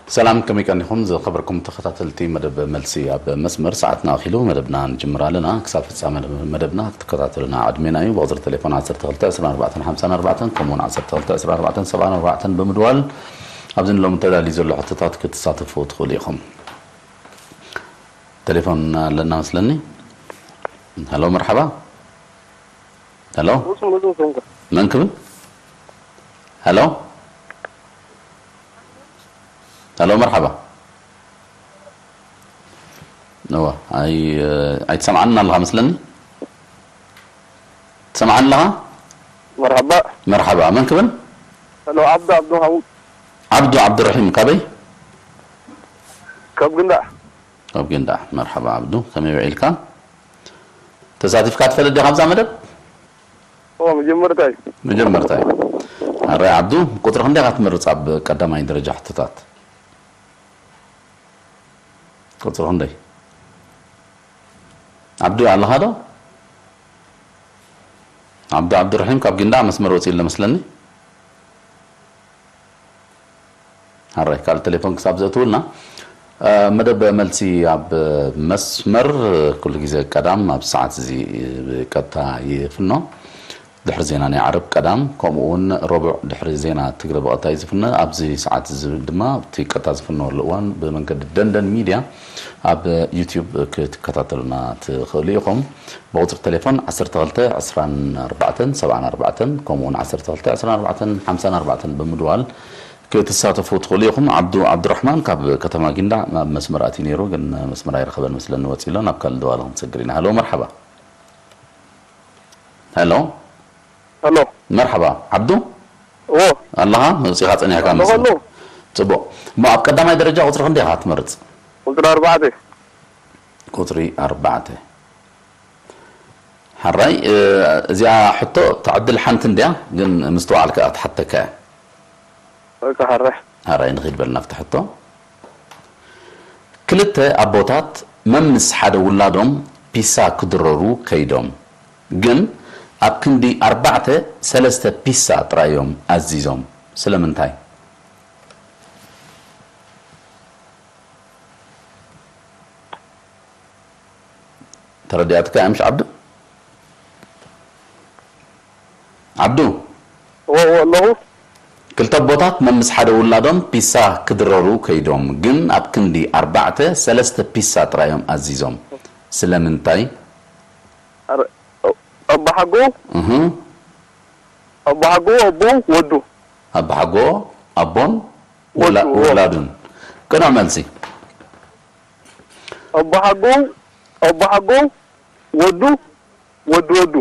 ሰላም፣ ከመይ ቀኒኹም ዝኸበርኩም ተኸታተልቲ መደብ መልሲ ኣብ መስመር? ሰዓትና ኣኺሉ መደብና ንጅምር ኣለና። ክሳብ ፍጻመ መደብና ክትከታተሉና ዕድሜና እዩ። ብቑጽሪ ቴሌፎን ዓሰርተ ክልተ ዕስራን ኣርባዕተን ሓምሳን ኣርባዕተን ከምኡውን ዓሰርተ ክልተ ዕስራን ኣርባዕተን ሰብዓን ኣርባዕተን ብምድዋል ኣብዚ ንሎሚ ተዳልዩ ዘሎ ሕቶታት ክትሳተፉ ትኽእሉ ኢኹም። ቴሌፎን ኣለና መስለኒ። ሄሎ፣ መርሓባ። ሄሎ፣ መን ክብል? ሄሎ፣ ሄሎ፣ መርሓባ። እዋ፣ ኣይ ኣይትሰምዓንን ኣለኻ መስለኒ። ትሰምዓኒ ኣለኻ? መርሓባ። መርሓባ፣ መን ክብል? ሄሎ፣ ዓብዱ ዓብዱ ሃቡ። ዓብዱ ዓብዱረሒም፣ ካበይ? ካብ ግንዳዕ። ካብ ግንዳዕ። መርሓባ ዓብዱ፣ ከመይ ውዒልካ? ተሳቲፍካ ትፈልጥ ዲኻ ኣብዛ መደብ? ኦ፣ መጀመርታ እዩ። መጀመርታ እዩ። ኣረ ዓብዱ፣ ቁጽሪ ክንደይ ኢኻ ትመርጽ ኣብ ቀዳማይ ደረጃ ሕቶታት? ቁጽሪ ክንደይ? ዓብዱ ኣለኻ ዶ? ዓብዱ ዓብዱረሒም ካብ ግንዳዕ መስመር ወጺኡ ኣሎ መስለኒ። ሓራይ ካልእ ቴሌፎን ክሳብ ዘእትውልና፣ እ፣ መደብ መልሲ ኣብ መስመር ኩሉ ግዜ ቀዳም ኣብ ሰዓት እዚ ብቀጥታ ይፍኖ። ድሕሪ ዜና ናይ ዓርብ ቀዳም፣ ከምኡ እውን ረቡዕ ድሕሪ ዜና ትግረ ብቐጥታ እዩ ዝፍነ። ኣብዚ ሰዓት እዚ ድማ እቲ ቀጥታ ዝፍነወሉ እዋን ብመንገዲ ደንደን ሚድያ ኣብ ዩትዩብ ክትከታተሉና ትኽእሉ ኢኹም። ብቁጽሪ ቴሌፎን ዓሰርተ ክልተ ዕስራን ኣርባዕተን ሰብዓን ኣርባዕተን ከምኡ እውን ዓሰርተ ክልተ ዕስራን ኣርባዕተን ሓምሳን ኣርባዕተን ብምድዋል ክትሳተፉ ትኽእሉ ኢኹም። ዓብዱ ዓብዱራሕማን ካብ ከተማ ጊንዳዕ ናብ መስመር ኣትዩ ነይሩ፣ ግን መስመር ኣይረኸበን መስለኒ፣ ወፂኡ ኣሎ። ናብ ካልእ ደዋሊ ክንሰግር ኢና። ሃሎ፣ መርሓባ። ሄሎ። ሄሎ። መርሓባ ዓብዱ። ኦ። ኣለኻ? መጺኻ ጸኒሕካ ኣለኹ፣ መሰለኒ። ኣለኹ። ጽቡቕ። እሞ ኣብ ቀዳማይ ደረጃ ቁጽሪ ክንደይ ኢኻ ትመርጽ? ቁጽሪ ኣርባዕተ። ቁጽሪ ኣርባዕተ። ሓራይ፣ እ፣ እዚኣ ሕቶ ትዕድል ሓንቲ እንድያ፣ ግን ምስትውዓል ከኣ ትሓተካ እያ። ወይ ከሓርሕ። ኣራይ ንኺድ በል ናብቲ ሕቶ። ክልተ ኣቦታት መምስ ሓደ ውላዶም ፒሳ ክድረሩ ከይዶም፣ ግን ኣብ ክንዲ ኣርባዕተ ሰለስተ ፒሳ ጥራይ እዮም ኣዚዞም። ስለምንታይ? ተረዲኣትካ እያ ምሽ ዓብዱ? ዓብዱ? እወ፣ እወ፣ ኣለኹ። ክልተ ኣቦታት መምስ ሓደ ውላዶም ፒሳ ክድረሩ ከይዶም፣ ግን ኣብ ክንዲ ኣርባዕተ ሰለስተ ፒሳ ጥራይ እዮም ኣዚዞም። ስለምንታይ? ኣረ-፣ ኣቦሓጎ? እህ። ኣቦሓጎ፣ ኣቦ፣ ወዱ። ኣቦሓጎ፣ ኣቦን ወዱ፣ ውላ-፣ እወ። ውላዱን። ቅኑዕ መልሲ። ኣቦሓጎ፣ ኣቦሓጎ፣ ወዱ፣ ወዱ፣ ወዱ።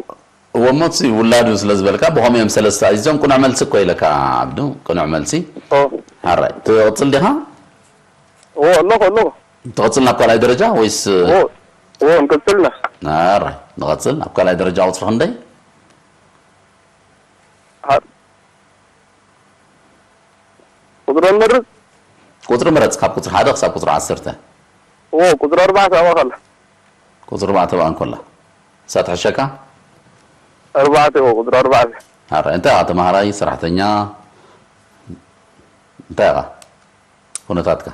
እወ፣ እሞ እቲ ውላዱ ስለ ዝበልካ፣ ብኸምኡ እዮም ሰለስተ ኣዚዞም። ቅኑዕ መልሲ እኮ ኢለካ፣ ዓብዱ። ቅኑዕ መልሲ። ኦ። ሓራይ። ትቕጽል ዲኻ? ኦ፣ ኣለኹ፣ ኣለኹ። ትቕጽል ናብ ካልኣይ ደረጃ ወይስ? ኦ፣ ኦ፣ ንቅጽልና። ሓራይ። ንቐጽል። ኣብ ካልኣይ ደረጃ ቁጽሪ ክንደይ? ሓ-፣ ቁጽሪ ንመርጽ? ቁጽሪ ምረጽ፣ ካብ ቁጽሪ ሓደ ክሳብ ቁጽሪ ዓሰርተ። እዎ፣ ቁጽሪ ኣርባዕተ ኣብኣ ከላ። ቁጽሪ ኣርባዕተ ኣብኣ እንከላ። እሳ ትሕሸካ? ኣርባዕተ፣ እዎ፣ ቁጽሪ ኣርባዕተ። ኣረ፣ እንታይ ኢኻ፣ ተማሃራይ፣ ሰራሕተኛ? እንታይ ኢኻ? ኩነታትካ?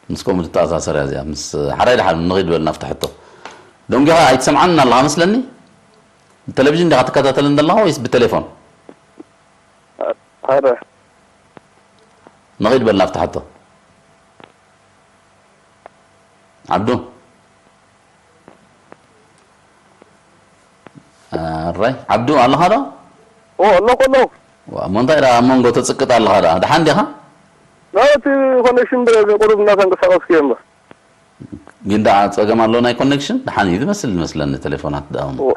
ምስ ከምኡ ትተኣሳሰር እያ እዚኣ። ምስ ሓራይ ደሓን ንኺድ በል ናብቲ ሕቶ። ደንጊኻ ኣይትሰምዓንን ኣለኻ መስለኒ? ብቴሌቪዥን ዲኻ ትከታተልን ዘለኻ ወይስ ብቴሌፎን? ኣረ። ንኺድ በል ናብቲ ሕቶ። ዓብዱ። ኣራይ፣ ዓብዱ ኣለኻ ዶ? ኦ፣ ኣለኹ፣ ኣለኹ። ዋ፣ እሞ እንታይ ደኣ ኣብ መንጎ ተጽቅጥ ኣለኻ ደኣ? ደሓን ዲኻ? ናብቲ ኮኔክሽን ብ-፣ ቁሩብ እናተንቀሳቐስኩ እየ እምበር። ግን ደኣ ጸገም ኣሎ ናይ ኮኔክሽን? ደሓን እዩ ዝመስል፣ ዝመስለኒ ቴሌፎናት ደኣ። ኦ።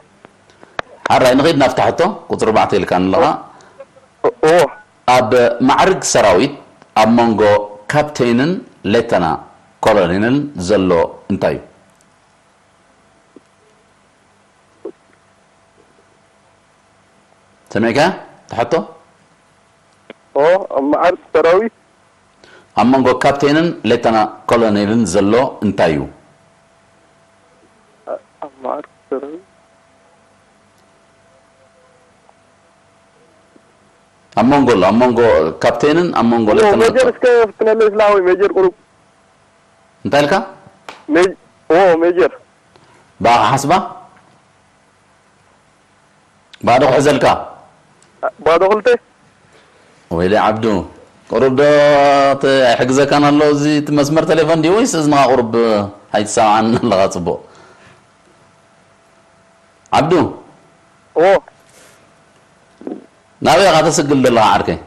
ሓራይ ንኺድ ናብታ ሕቶ፣ ቁጽሪ ኣርባዕተ ኢልካኒ ኣለኻ። ኦ፣ ኦ። ኣብ ማዕርግ ሰራዊት ኣብ መንጎ ካፕቴንን ሌተና ኮሎኔልን ዘሎ እንታይ እዩ? ሰሚዕካ? ትሕቶ? ኦ፣ ኣብ መዓርግ ሰራዊት? ኣብ መንጎ ካፕቴንን ሌተና ኮሎኔልን ዘሎ እንታይ እዩ? ኣ-፣ ኣብ መዓርግ ሰራዊት? ኣብ መንጎ ኣሎ፣ ኣብ መንጎ ካፕቴንን ኣብ መንጎ ኦ፣ ሌተናል ሜጀር ኮ- እስከ ፍትነለይ ስላዊ ሜጀር ቁሩብ። እንታይ ኢልካ? ሜጅ-፣ ኦ፣ ሜጀር። ብኣ ክሓስባ? ባዶ ክሕዘልካ? ባዶ ክልተ? ወይለይ ዓብዱ፣ ቁሩብ ዶ ተ-፣ ኣይሕግዘካን ኣሎ? እዚ እቲ መስመር ቴሌፎን ድዩ ወይስ እዝንኻ ቁሩብ ኣይትሰምዓን ኣለኻ ጽቡቕ? ዓብዱ፣ ኦ። ናበይ ኢኻ ተስግል ዘለኻ ዓርከይ?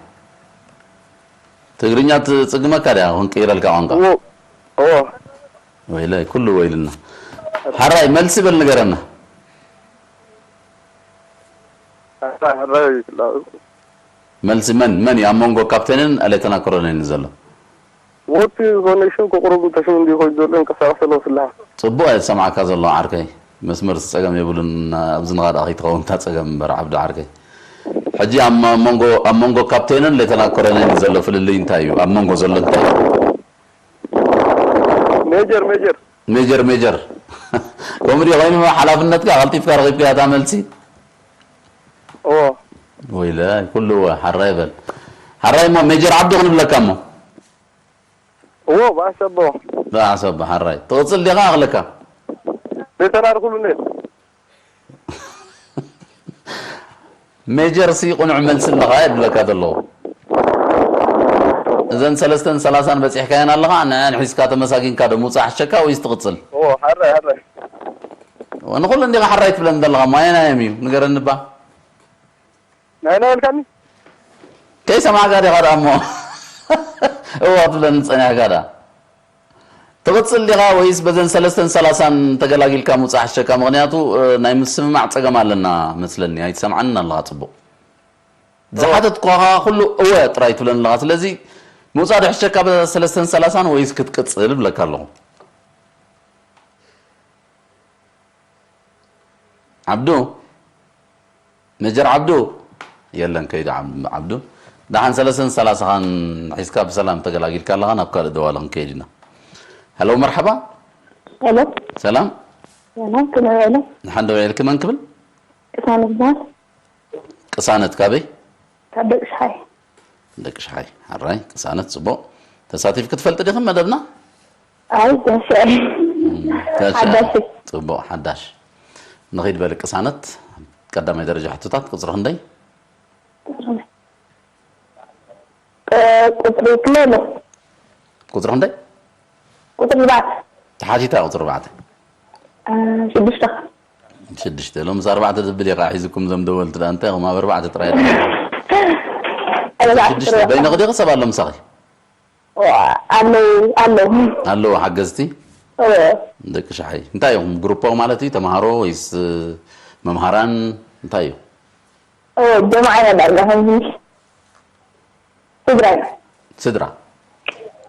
ትግርኛ ትጽግመካ ድያ ክንቅይረልካ ቋንቋ? ኦ። ኦ። ወይለይ፣ ኩሉ ወይልና። ሓራይ፣ መልሲ በል ንገረና። ሓራይ፣ ሓራይ፣ መልሲ መን፣ መን እዩ ኣብ መንጎ ካፕቴንን ሌተና ኮሎኔልን ዘሎ? ወቲ ኮኔክሽን ክቁሩብ እንተሽም እንዲ ኮይኑ ዘሎ እንቀሳቀስ ኣለዎ ስላሕ። ጽቡቕ እየ ዝሰምዓካ ዘሎ ዓርከይ። መስመር ጸገም የብሉን፣ ኣብዚ ንኻ ደኣ ከይትኸውን እታ ጸገም እምበር ዓብዱ ዓርከይ። ሕጂ ኣብ መ-፣ መንጎ፣ ኣብ መንጎ ካፕቴንን ሌተና ኮሎኔልን ዘሎ ፍልልይ እንታይ እዩ? ኣብ መንጎ ዘሎ እንታይ እዩ? ሜጀር፣ ሜጀር። ሜጀር፣ ሜጀር። ከምኡ ድዩ ኮይኑ ሓላፍነትካ ቀልጢፍካ ረኺብካያ እታ መልሲ? እዎ። ወይለ፣ ኩሉ እወ፣ ሓራይ በል። ሓራይ እሞ ሜጀር ዓብዱ ክንብለካ እሞ። እዎ፣ ብኣሰቦ። ብኣሰቦ፣ ሓራይ። ትቕጽል ዲኻ ኣኽለካ? ቤተራር ኩሉ ነይሩ። ሜጀር ሲ ቁኑዕ መልሲ ኣለኻ እየ ዝብለካ ዘለኹ። እዘን ሰለስተን ሰላሳን በጺሕካየን ኣለኻ፣ ንዐን ሒዝካ ተመሳጊንካ ዶ ምውጻእ ሓሸካ ወይስ ትቕጽል? እዎ፣ ሓራይ፣ ሓራይ። ንኹለን ዲኻ ሓራይ ትብለን ዘለኻ፣ እሞ ኣየናዮም እዩ? ንገረኒ እባ። ናይ ናይ ኢልካኒ? ከይሰማዕካ ዲኻ ደኣ እሞ? እዋ ትብለኒ ጸኒሕካ ደኣ። ትቕጽል ዲኻ ወይስ በዘን ሰለስተን ሰላሳን ተገላጊልካ ምውጻእ ሓሸካ? ምኽንያቱ፣ እ፣ ናይ ምስምማዕ ጸገም ኣለና መስለኒ። ኣይትሰምዓንን ኣለኻ ጽቡቕ። እዋ። ዝሓተትኩኻ ኩሉ እወ ጥራይ ትብለኒ ኣለኻ። ስለዚ ምውጻእ ዶ ይሕሸካ በዛ ሰለስተን ሰላሳን ወይስ ክትቅጽል እብለካ ኣለኹ። ዓብዱ፣ ሜጀር ዓብዱ፣ የለን ከይዱ ዓብ-፣ ዓብዱ። ደሓን ሰለስተን ሰላሳኻን ሒዝካ ብሰላም ተገላጊልካ ኣለኻ፣ ናብ ካልእ ደዋለ ክንከይድ ኢና። ሄሎ፣ መርሓባ። ሄሎ። ሰላም። ሰላም፣ ከመይ ውዒልኩም? ደሓን ዶ ውዒልኪ? መን ክብል? ቅሳነት ይበሃል። ቅሳነት ካበይ? ካብ ደቂ ሽሓይ። ደቂ ሽሓይ። ሓራይ፣ ቅሳነት፣ ጽቡቕ። ተሳቲፍኪ ትፈልጢ ዲኺ መደብና? ኣይ፣ ጋሻ። እም፣ ጋሻ። ሓዳሽ። ጽቡቕ፣ ሓዳሽ። ንኺድ በሊ ቅሳነት፣ ቀዳማይ ደረጃ ሕቶታት፣ ቁጽሪ ክንደይ? ቁጽሪ፣ እ፣ ቁጽሪ ክልተ ኣሎ። ቁጽሪ ክንደይ? ቁጽሪ ኣርባዕተ። ተሓቲታ ቁጽሪ ኣርባዕተ። እ፣ ሽዱሽተ። ሽዱሽተ። ሎምስ ኣርባዕተ ዝብል እየ ከዓ ሒዝኩም ዘም ደወልቲ ደኣ እንታይ ኢኹም ኣብ ኣርባዕተ ጥራይ ደኣ? ኣርባዕተ ሽዱሽተ። ጥራይ። በይንኺ ዲኺ ሰብ ኣሎ ምሳኺ? ኦ፣ ኣለዉ፣ ኣለዉ። ኣለዉ ሓገዝቲ? ኦ። ደቂ ሻሓይ። እንታይ ኢኹም ግሩፖ ማለት እዩ? ተምሃሮ ወይስ መምሃራን? እንታይ እዩ? ኦ፣ ጀማዓ ኢና ዳርጋ ከምዚ። ስድራ ኢና። ስድራ።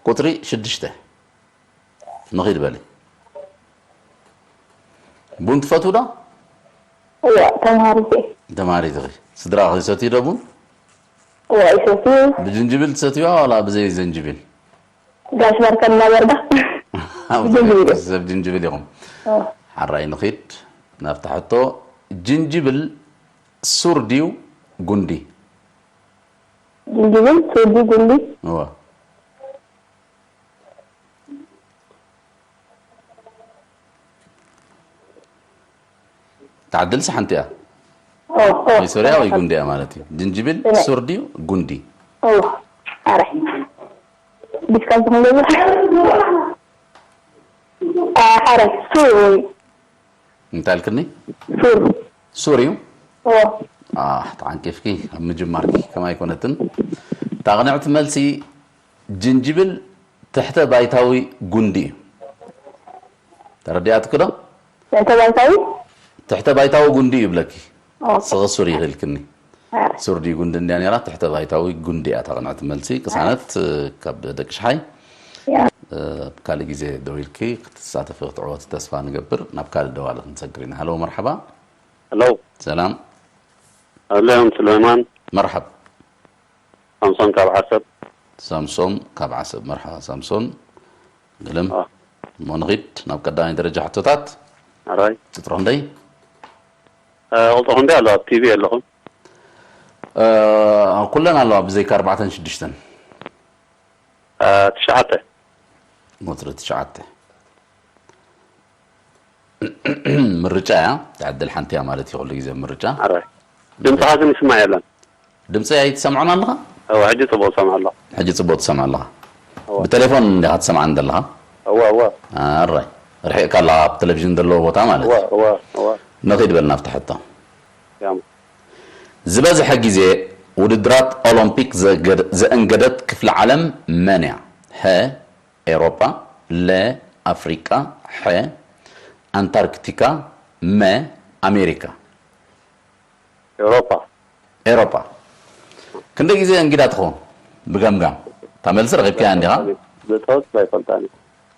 ቁጽሪ ሽዱሽተ። ንኺድ በሊ። ቡን ትፈትዉ ዶ? እዋ፣ ተምሃሪት እየ። ተምሃሪት ኢኺ። ስድራኺ ይሰትዩ ዶ ቡን? እዋ፣ ይሰትዩ። ብጅንጅብል ትሰትዩዋ ዋላ ብዘይ ዘንጅብል? ጋሽ በርከ እናበርዳ። ብጅንጅብል። ሰብ ጅንጅብል ኢኹም። እዋ። ሓራይ ንኺድ ናብታ ሕቶ። ጅንጅብል ሱር ድዩ ጉንዲ? ጅንጅብል ሱር ድዩ ጉንዲ? እዋ። ትዓድልሲ ሓንቲ እያ። ኦ፣ ኦ፣ ወይ ሶርያ ወይ ኦ፣ ጉንዲ እያ ማለት እዩ። ጅንጅብል እነ። ሱር ድዩ ጉንዲ? ኦ፣ ኣረ። ዲስካውንት ክንገብር። አ፣ ኣረ፣ ሱር። እንታይ ኢልክኒ? ሱር። ሱር እዩ? ኦ። ኣህ፣ ተዓንቂፍኪ ኣብ ምጅማርኪ ከማይ ኣይኮነትን። እታ ቅንዕቲ መልሲ ጅንጅብል ትሕተ ባይታዊ ጉንዲ እዩ። ተረዲኣትኪ ዶ? ትሕተ ባይታዊ? ትሕተ ባይታዊ ጉንዲ እዩ ይብለኪ። ኦኬ። ስኺ ሱር ኢኺ ኢልክኒ። ኣረ። ሱር ድዩ ጉንዲ እንድያ ነይራ፣ ትሕተ ባይታዊ ጉንዲ እያ እታ ቅንዕቲ መልሲ። ቅሳነት፣ እ፣ ካብ ደቂ ሽሓይ። ያ። እ፣ ኣብ ካልእ ግዜ ደው ኢልኪ ክትሳተፊ ክትዕወቲ ተስፋ ንገብር። ናብ ካልእ ደዋሊ ክንሰግር ኢና። ሃሎ፣ መርሓባ። ሃሎ። ሰላም። ሃሎ፣ ዮም ሱሌማን። መርሓብ። ሳምሶን ካብ ዓሰብ። ሳምሶን ካብ ዓሰብ። መርሓባ ሳምሶን። ግልም። አ። እሞ ንኺድ ናብ ቀዳማይ ደረጃ ሕቶታት። ኣራይ። ቁጽሪ ክንደይ? እ፣ ቁጽሪ ክንደይ ኣሎ? ኣብ ቲቪ ኣለኹም። ኩለን ኣለዋ ብዘይካ ኣርባዕተን ሽዱሽተን። ትሽዓተ። ቁፅሪ ትሽዓተ። ምርጫ እያ። ትዕድል ሓንቲ እያ ማለት እዩ ኩሉ ግዜ ምርጫ። ድምፅኻ ግን ይስማዕ የለን። ድምፂ ኣይትሰምዖን ኣለኻ? ሕጂ ፅቡቅ ሰምዕ ኣለኹ። ሕጂ ፅቡቅ ትሰምዕ ኣለኻ። ብቴሌፎን እንዲኻ ትሰምዓን ዘለኻ? እወ እወ። ኣራይ፣ ርሒቕካ ኣለኻ ኣብ ቴሌቪዥን ዘለዎ ቦታ ማለት እዩ። ነኺድ በልና ኣብቲ ሕቶ። ዝበዝሐ ግዜ ውድድራት ኦሎምፒክ ዘእንገደት ክፍለ ዓለም መን እያ? ሀ ኤሮጳ፣ ለ ኣፍሪቃ፣ ሐ ኣንታርክቲካ፣ መ ኣሜሪካ። ኤሮፓ። ኤሮፓ። ክንደይ ግዜ እንግዳ ትኸውን? ብገምጋም እታ መልሲ ረኺብካያ እንዲኻ። ብተወስ ኣይፈልጣን።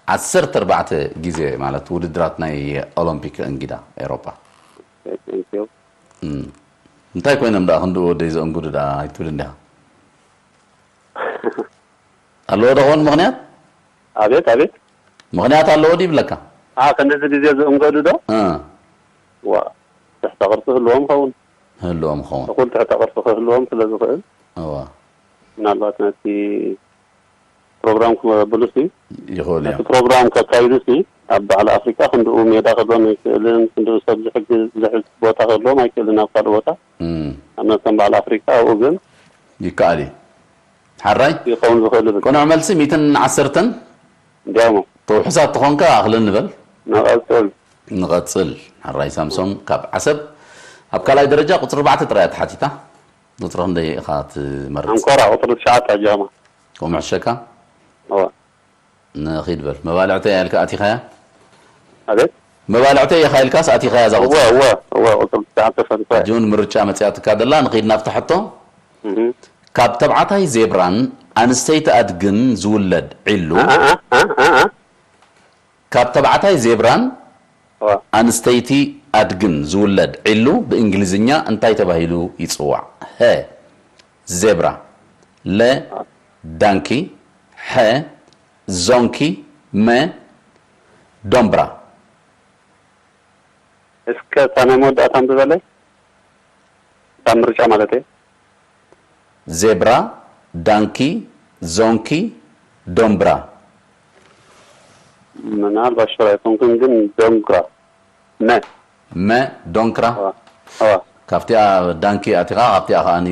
ዓሰርተ ኣርባዕተ ግዜ ማለት ውድድራት ናይ ኦሎምፒክ እንግዳ ኤሮፓ። እንታይ ኮይኖም ደኣ ክንድኡ ወደይ ዘእንግዱ ደኣ ኣይትብል እንዲኻ። ኣለዎ ዶ ኾን ምኽንያት? ኣቤት ኣቤት። ምኽንያት ኣለዎ ዲ ይብለካ? ኣ ክንድዚ ግዜ ዝእንገዱ ዶ? ዋ ትሕተ ቅርፂ ህልዎም ኸውን። ህልዎም ኸውን። እኹል ትሕተ ቅርፂ ክህልዎም ስለ ዝኽእል። እዋ። ምናልባት ነቲ ፕሮግራም ክመብሉ ሲ ይኽእል ነቲ እዮም። ፕሮግራም ከካይዱ ሲ ኣብ በዓል ኣፍሪካ ክንድኡ ሜዳ ክህልዎም ኣይክእልን፣ ክንድኡ ሰብ ዝሕግዝ ዝሕዝ ቦታ ክህልዎም ኣይክእልን። ኣብ ካልእ ቦታ እም። ኣብ ነቶም በዓል ኣፍሪካ ኣብኡ ግን ይከኣል እዩ። ሓራይ ይኸውን ዝኽእል ብል ቅኑዕ መልሲ ሚእትን ዓሰርተን። እንዲያሞ ተውሕሳት ተኾንካ ኣኽልን ንበል። ንቐፅል። ንቐፅል። ሓራይ ሳምሶም ካብ ዓሰብ ኣብ ካልኣይ ደረጃ ቁፅሪ ኣርባዕተ ጥራይ እያ ተሓቲታ። ቁፅሪ ክንደይ ኢኻ ትመርፅ? ኣንኮራ ቁፅሪ ትሽዓተ ጃማ። ከምኡ ሕሸካ። እወ ንኺድ በል። መባልዕተይ እያ ኢልካ ኣቲኻያ? ኣቤት መባልዕተይ ኢኻ ኢልካስ ኣቲኻያ እዛ እወ ቁፅሪ? እወ እወ ቁፅሪ ትሽዓተ ፈሪሳ። ሕጂ እውን ምርጫ መፅያትካ ደላ ንኺድ ናብቲ ሕቶ። እህ። ካብ ተባዕታይ ዜብራን ኣንስተይቲ ኣድግን ዝውለድ ዒሉ ኣ- ኣ- ኣ- ኣ- ኣ- ካብ ተባዕታይ ዜብራን እወ ኣንስተይቲ ኣድግን ዝውለድ ዒሉ ብእንግሊዝኛ እንታይ ተባሂሉ ይፅዋዕ? ሀ ዜብራ፣ ለ ዳንኪ፣ ሐ ዞንኪ፣ መ ዶምብራ። እስከ እታ ናይ መወዳእታ ኣንብበለይ። እታ ምርጫ ማለት እየ። ዜብራ፣ ዳንኪ፣ ዞንኪ፣ ዶምብራ። ምናልባት ሽር ኣይኮንኩን ግን ዶምግራ መ መ ዶንክራ። እዋ እዋ ካብቲኣ ዳንኪ ኣቲኻ ካብቲኣ ከኣኒ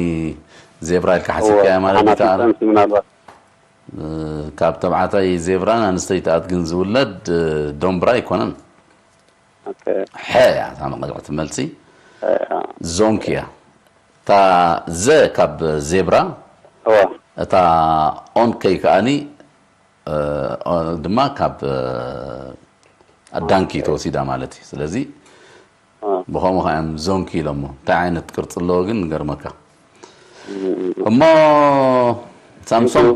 ዜብራ ኢልካ ሓሲብካያ ማለት ሓና ይከኣል። ፊጠንሲ ምናልባት ካብ ተባዕታይ ዜብራን ኣንስተይቲ ኣድግን ዝውለድ ዶምብራ ኣይኮነን። ኦኬ ሐ እያ እታ መቐልዕቲ መልሲ። እ፣ ዞንክ እያ። እታ ዘ ካብ ዜብራ እዋ እታ ኦን ከይ ከኣኒ እ፣ ኦ- ድማ ካብ እ፣ ዳንኪ ተወሲዳ ማለት እዩ። ስለዚ እ፣ ብኸምኡ ከ እዮም ዞንኪ ኢሎሞ። እንታይ ዓይነት ቅርፂ ኣለዎ ግን ንገርመካ። እሞ ሳምሶም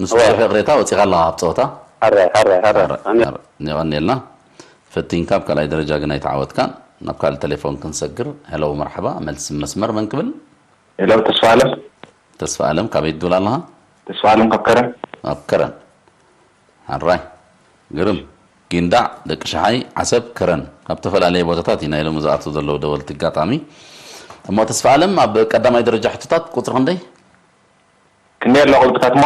ምስ እዋ። ብዙሕ ይቕሬታ ወፂኻ ኣለኻ ኣብ ፀወታ። ሓራይ ሓራይ ሓራይ ኣነ የቐንየልና። ፈቲንካ ኣብ ካልኣይ ደረጃ ግን ኣይተዓወትካን። ናብ ካልእ ቴሌፎን ክንሰግር። ሄሎ መርሓባ፣ መልሲ መስመር መን ክብል? ሄሎ ተስፋ ኣለም። ተስፋ ኣለም ካበይ ትድውል ኣለኻ? ተስፋ ኣለም ካብ ከረን። ኣብ ከረን። ሓራይ ግርም። ጊንዳዕ፣ ደቂ ሸሓይ፣ ዓሰብ፣ ከረን ካብ ተፈላለየ ቦታታት ኢና ኢሎም ዝኣትዉ ዘለዉ ደወልቲ ኣጋጣሚ። እሞ ተስፋ ኣለም ኣብ ቀዳማይ ደረጃ ሕቶታት ቁፅሪ ክንደይ? ክንደይ ኣሎ ቁፅርታት እሞ?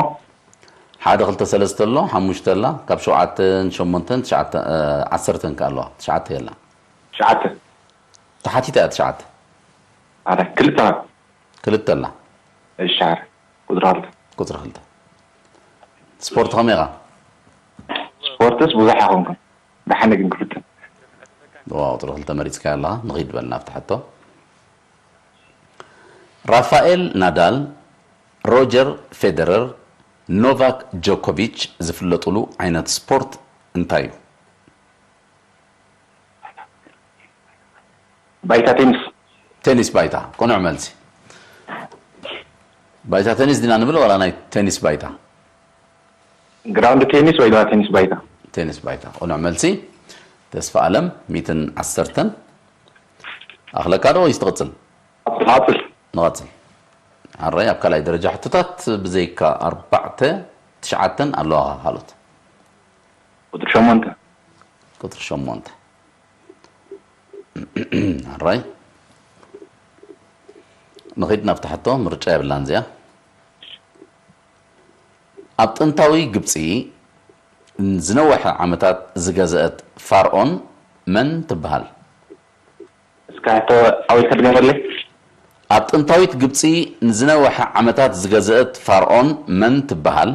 ሓደ ክልተ ሰለስተ ኣሎ፣ ሓሙሽተ ኣላ፣ ካብ ሸውዓተን ሸሞንተን ትሽዓተ እ፣ ዓሰርተን ከ ኣለዋ፣ ትሽዓተ የላ። ትሽዓተ። ተሓቲታ እያ ትሽዓተ። ኣረ ክልተ። ክልተ ኣላ። እሺ ኣረ ቁፅሪ ክልተ። ቁፅሪ ክልተ። ስፖርት ከመይ ኢኻ? ስፖርትስ ብዙሕ ኣይኮንኩን። ደሓነ ግን ክልተ። ዋው ቁፅሪ ክልተ መሪፅካ ኣለኻ። ንኺድ በልና ኣብቲ ሕቶ። ራፋኤል ናዳል፣ ሮጀር ፌደረር፣ ኖቫክ ጆኮቪች ዝፍለጥሉ ዓይነት ስፖርት እንታይ እዩ? ባይታ ቴኒስ። ቴኒስ ባይታ። ቅኑዕ መልሲ። ባይታ ቴኒስ ዲና ንብል ዋላ ናይ ቴኒስ ባይታ? ግራውንድ ቴኒስ ወይ ድማ ቴኒስ ባይታ? ቴኒስ ባይታ። ቅኑዕ መልሲ። ተስፋ ኣለም ሚእትን ዓሰርተን። ኣኽለካ ዶ ወይስ ትቕጽል? ንቐጽል። ንቐጽል። ኣረይ ኣብ ካልኣይ ደረጃ ሕቶታት ብዘይካ ኣርባዕተ ትሽዓተን ኣለዋኻ ካልኦት። ቁፅሪ ሸሞንተ። ቁፅሪ ሸሞንተ። ኣራይ ንኺድ ናብታ ሕቶ። ምርጫ የብላን እዚኣ። ኣብ ጥንታዊ ግብጺ ንዝነውሐ ዓመታት ዝገዘአት ፋርኦን መን ትበሃል? እስካ ሕቶ ሓዊስካ ድገመለይ። ኣብ ጥንታዊት ግብጺ ንዝነውሐ ዓመታት ዝገዘአት ፋርኦን መን ትበሃል?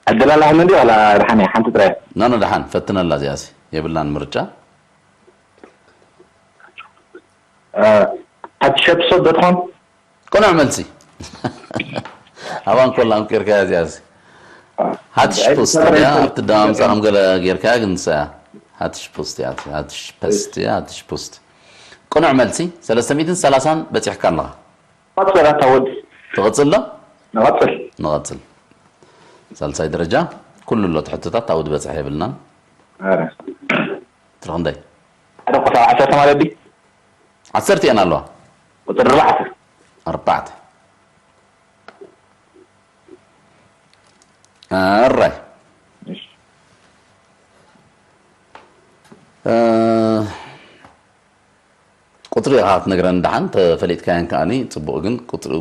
ዕድል ኣለሃኒ እንዲ ዋላ ደሓን እያ ሓንቲ ጥራይ። ኖ ኖ፣ ደሓን ፈትነላ። እዚኣሲ የብላን ምርጫ። ሓትሸፕሶት ዶ ትኾን? ቅኑዕ መልሲ። ኣባን ኮላን ጌርካ እዚኣሲ። ሃትሽፖስት እያ። ኣብቲ ደማምፃ ከም ገለ ጌርካ ግን ንሳ እያ። ሃትሽፖስት እያ። ሃትሽፖስት እያ። ሃትሽፖስት። ቅኑዕ መልሲ። ሰለስተ ሚእትን ሰላሳን በፂሕካ ኣለኻ። ቀፅል ኣታ ወዲ። ትቕፅል ዶ? ንቐፅል። ንቐፅል። ሳልሳይ ደረጃ ኩሉ ኣሎ እቲ ሕቶታት፣ ኣብኡ ዝበፅሐ የብልናን። ኣረ። ትሪ ክንደይ? ሓደ ቁፅሪ ዓሰርተ ማለት ድዩ? ዓሰርተ እየን ኣለዋ። ቁፅሪ ኣርባዕተ። ኣርባዕተ። ኣራይ። እ፣ ቁፅሪ ኢኻ ክትነግረኒ ደሓን፣ ተፈሊጥካየን ከኣኒ ፅቡቕ፣ ግን ቁፅሪ፣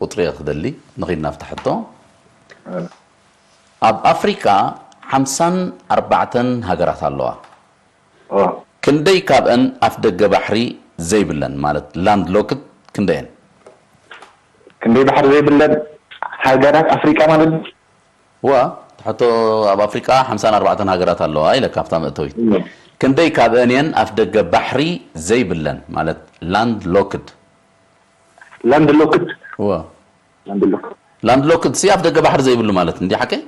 ቁፅሪ እየ ክደሊ። ንኺድ ናብታ ሕቶ። ኣብ ኣፍሪቃ ሓምሳን ኣርባዕተን ሃገራት ኣለዋ። ኦ። ክንደይ ካብአን ኣፍ ደገ ባሕሪ ዘይብለን፣ ማለት ላንድ ሎክድ ክንደየን? ክንደይ ባሕሪ ዘይብለን ሃገራት ኣፍሪቃ ማለት ድዩ? ዋ፣ ትሕቶ ኣብ ኣፍሪቃ ሓምሳን ኣርባዕተን ሃገራት ኣለዋ ኢለ ካብታ መእተዊት። እም። ክንደይ ካብአን እየን ኣፍ ደገ ባሕሪ ዘይብለን፣ ማለት ላንድ ሎክድ? ላንድ ሎክድ። ዋ። ላንድ ሎክድ። ላንድ ሎክድ ሲ ኣፍ ደገ ባሕሪ ዘይብሉ ማለት እንዲ ሓቀይ?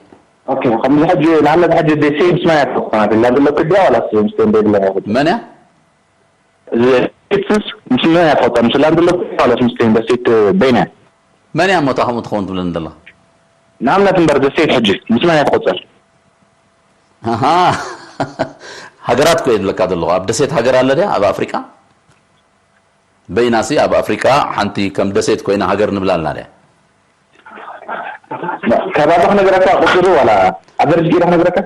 ኦኬ፣ ከምዚ ሕጂ ንኣብነት ሕጂ ደሴት ምስ መን እያ ትኾና? ላንድ ሎክድ ድያ ዋላ ምስ ስቴን ዘይብለን እያ ትኾና? መን እያ? ደሴትስ ምስ መን እያ ትቆጸር? ምስ ላንድ ሎክድ ድያ ዋላ ምስ ስቴን ደሴት በይና እያ? መን እያ እሞ እታ ከምኡ ትኸውን ትብለኒ ዘለኻ? ንኣብነት እምበር ደሴት ሕጂ ምስ መን እያ ትቆጸር? ኣሃ። ሃገራት እኮ እየ ዝብለካ ዘለኹ። ኣብ ደሴት ሃገር ኣለ ድያ ኣብ ኣፍሪቃ? በይናሲ ኣብ ኣፍሪቃ ሓንቲ ከም ደሴት ኮይና ሃገር ንብላ ኣለና ድያ? ከባቢ ክነግረካ ቁፅሪ ዋላ ኣቨሬጅ ገይረ ክነግረካ?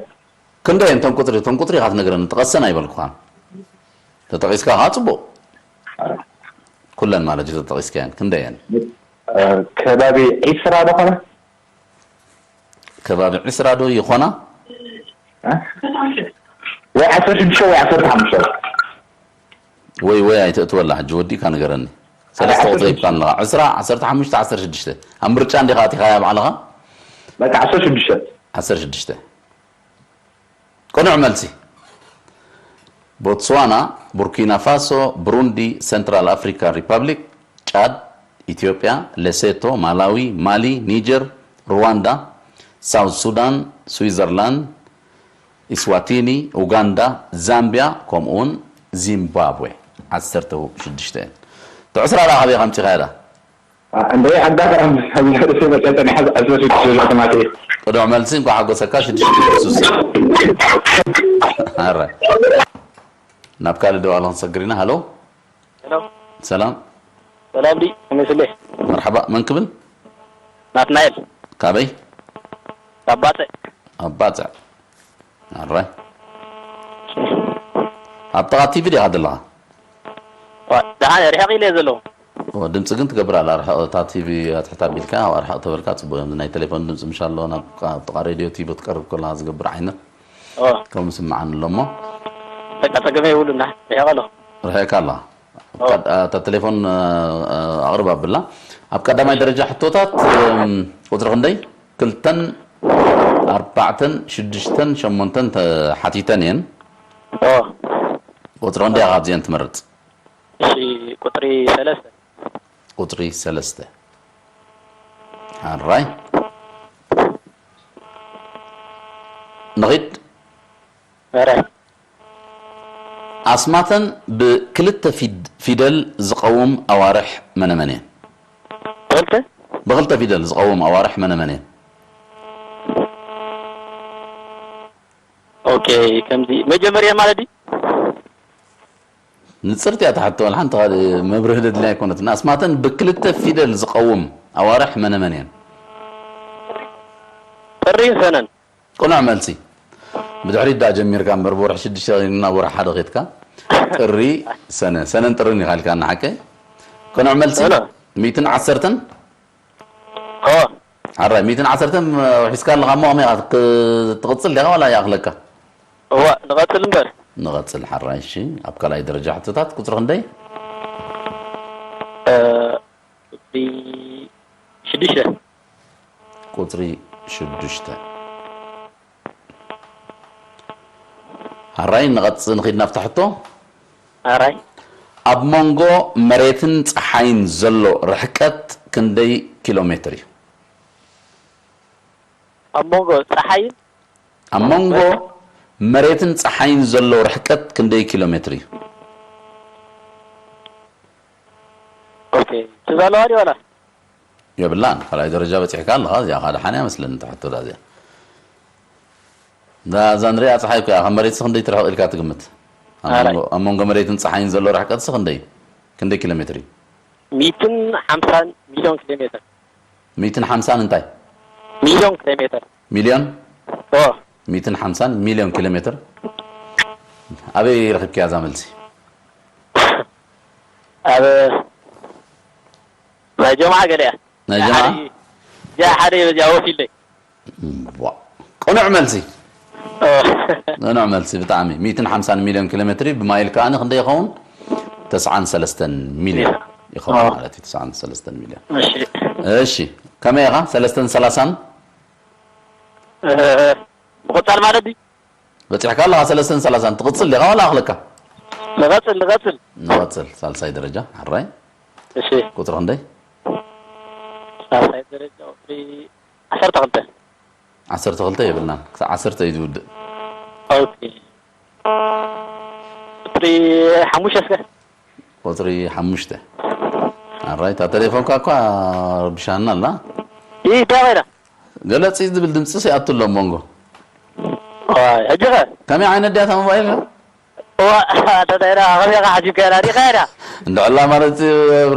ክንደይ እየን እተን ቁፅሪ? እተን ቁፅሪ ኢኻ ትነግረኒ፣ ጥቀሰን ኣይበልኩኻን። ተጠቒስካ ከዓ ፅቡቕ። ኩለን ማለት እዩ ተጠቒስካየን። ክንደይ እየን? እ፣ ከባቢ ዒስራ ዶ ኾነ? ከባቢ ዒስራ ዶ ይኾና? እ? ወይ ዓሰርተ ሽዱሽተ ወይ ዓሰርተ ሓሙሽተ። ወይ ወይ ኣይተእትወላ ሕጂ ወዲእካ ንገረኒ። ሰለስተ ቁፅሪ ሂብካ ኣለኻ። ዕስራ፣ ዓሰርተ ሓሙሽተ፣ ዓሰርተ ሽዱሽተ። ኣብ ምርጫ እንዲኻ ኣቲኻያ ባዕልኻ? በቃ ዓሰርተ ሽዱሽተ። ዓሰርተ ሽዱሽተ። ቅኑዕ መልሲ። ቦትስዋና፣ ቡርኪና ፋሶ፣ ብሩንዲ፣ ሰንትራል ኣፍሪካ ሪፐብሊክ፣ ጫድ፣ ኢትዮጵያ፣ ሌሴቶ፣ ማላዊ፣ ማሊ፣ ኒጀር፣ ሩዋንዳ፣ ሳውት ሱዳን፣ ስዊዘርላንድ፣ ኢስዋቲኒ፣ ኡጋንዳ፣ ዛምቢያ፣ ከምኡውን ዚምባብዌ። ዓሰርተ ሽዱሽተ እየን። እቲ ዕስራ ደኣ ካበይ ከምፂኻያ ዳ? እንደ ኣጋጣሚ ኣብዚ ሕደሰ መጨንጠን ሓዝ ኣዝበ ሽዱሽተ ዝሕተማት እየ። ቅኑዕ መልሲ፣ እንኳዕ ሓጎሰካ። ሽዱሽተ ሽዱሽተ። ኣረ። ናብ ካልእ ደዋል ክንሰግር ኢና። ሃሎ። ሄሎ። ሰላም። ሰላም ዲ መስለ። መርሓባ፣ መን ክብል? ናትናኤል። ካበይ? ኣባጽዕ። ኣባጽዕ። ኣራይ። ኣብ ጥቓ ቲቪ ዲኻ ዘለኻ? ዋ፣ ደሓን እየ፣ ርሕቕ ኢለ እየ ዘለኹ። ኦ፣ ድምፂ ግን ትገብር ኣላ። ርሕቕ፣ እታ ቲቪ ኣትሕት ኣቢልካ፣ ኣብ ኣርሕቕ ተበልካ ፅቡቕ እዮም። ናይ ቴሌፎን ድምፂ ምሽ ኣሎ፣ ናብ ቃ-፣ ኣብ ጥቓ ሬድዮ ቲቪ ክትቀርብ ከለኻ ዝገብር ዓይነት። ኦ። ከምኡ ስምዓኒ ኣሎ እሞ። በቃ፣ ጸገም የብሉን፣ ርሕቕ ኣለኹ። ርሒቕካ ኣለኻ። ኦ። ቀድ-፣ እታ ቴሌፎን፣ እ፣ እ፣ ኣቕርብ ኣብላ። ኣብ ቀዳማይ ደረጃ ሕቶታት፣ እም፣ ቁፅሪ ክንደይ? ክልተን፣ ኣርባዕተን፣ ሽዱሽተን፣ ሸሞንተን ተሓቲተን እየን። ኦ። ቁፅሪ ክንደይ ኢኻ ካብዚአን ትመርፅ? እሺ፣ ቁፅሪ ሰለስተ። ቁፅሪ ሰለስተ። ኣራይ። ንኺድ። ኣራይ። ኣስማተን ብክልተ ፊድ-፣ ፊደል ዝቐውም ኣዋርሕ መነመን እየን? ክልተ? ብክልተ ፊደል ዝቐውም ኣዋርሕ መነመን እየን? ኦኬ፣ ከምዚ መጀመርያ ማለት ድዩ? ንጽርቲ እያ እታ ሕቶ፣ ወላ ሓንቲ ካልእ መብርሂ ደድልያ ኣይኮነትን። ኣስማተን ብክልተ ፊደል ዝቐውም ኣዋርሕ መነመን እየን? ጥሪን ሰነን። ቅኑዕ መልሲ። ብድሕሪት ደኣ ጀሚርካ እምበር፣ ብወርሒ ሽዱሽተ ናብ ወርሒ ሓደ ኬድካ። ጥሪ፣ ሰነ፣ ሰነን ጥርን ኢኻ ኢልካና ሓቀይ? ቅኑዕ መልሲ? ሰነ። ሚእትን ዓሰርተን? ኦ። ሓራይ፣ ሚእትን ዓሰርተን ውሒስካ ኣለኻ እሞ ከመይ ኢኻ? ክ-፣ ትቕጽል ዲኻ ዋላ ይኣኽለካ? እዋ፣ ንቐጽል እምበር። ንቐጽል፣ ሓራይ፣ እሺ። ኣብ ካልኣይ ደረጃ ሕቶታት ቁጽሪ ክንደይ? እ፣ ቁጽሪ ሽዱሽተ። ቁጽሪ ሽዱሽተ። ሓራይ፣ ንቐጽ-፣ ንኺድ ናብታ ሕቶ። ሓራይ። ኣብ መንጎ መሬትን ጸሓይን ዘሎ ርሕቀት ክንደይ ኪሎ ሜትር እዩ? ኣብ መንጎ ጸሓይን ኣብ መንጎ መሬትን ጸሓይን ዘሎ ርሕቀት ክንደይ ኪሎ ሜትር እዩ? ኦኬ። ትዝ ኣለዋ ድዩ ዋላ? የብላን። ካልኣይ ደረጃ በጺሕካ ኣለኻ። እዚኣ ኸኣ ደሓን እያ መስለኒ፣ እታ ሕቶ እዚኣ። እዛ፣ እዛ ንሪኣ ጸሓይ እኮ እያ። ካብ መሬትስ ክንደይ ትርሕቕ ኢልካ ትግምት? ኣብ ሓራይ። መንጎ፣ ኣብ መንጎ መሬትን ጸሓይን ዘሎ ርሕቀትስ ክንደይ እዩ? ክንደይ ኪሎ ሜትር እዩ? ሚእትን ሓምሳን ሚልዮን ኪሎ ሜትር። ሚእትን ሓምሳን እንታይ? ሚልዮን ኪሎ ሜትር። ሚልዮን? ኦ። ሚእትን ሓምሳን ሚልዮን ኪሎ ሜትር። ኣበይ ረኺብክያ እዛ መልሲ? ኣብ ናይ ጀምዓ ገለ እያ። ናይ ጀምዓ? ሓደ፣ እዚኣ ሓደ እየ በዚኣ ወፊለይ። እምቧ። ቅኑዕ መልሲ። ኦ። ቅኑዕ መልሲ ብጣዕሚ። ሚእትን ሓምሳን ሚልዮን ኪሎ ሜትር ብማይል ከኣ ክንደይ ይኸውን? ተስዓን ሰለስተን ሚልዮን ይኸውን ኦ። ማለት እዩ። ተስዓን ሰለስተን ሚልዮን። እሺ። እሺ። ከመይ ኢኻ? ሰለስተን ሰላሳን? እ፣ ምቕጻል ማለት ድዩ? በጺሕካ ኣለኻ ሰለስተን ሰላሳን። ትቕጽል ዲኻ ዋላ ኣኽለካ? ንቐጽል፣ ንቐጽል። ንቐጽል። ሳልሳይ ደረጃ። ሓራይ። እሺ። ቁጽሪ ክንደይ? ሳልሳይ ደረጃ ቁጽሪ ዓሰርተ ክልተ። ዓሰርተ ክልተ የብልናን። ክሳብ ዓሰርተ እዩ ዝውድእ። ኦኬ። ቁጽሪ ሓሙሽተ እስከ። ቁጽሪ ሓሙሽተ። ኣራይ፣ እታ ቴሌፎንካ እኳ ረቢሻና ኣላ። ይህ እንታይ ኮይና? ገለ ጽይ ዝብል ድምጺ ይኣቱ ኣሎ ኣብ መንጎ። ዋይ፣ ሕጂ ኸ? ከመይ ዓይነት ድያ እታ ሞባይልካ? ዋ፣ ኣታ እንታይ ኢላ? ከመይ ኢኻ ሓሲብካ ኢላ? ዲኻ ኢላ? እንድዕላ ማለት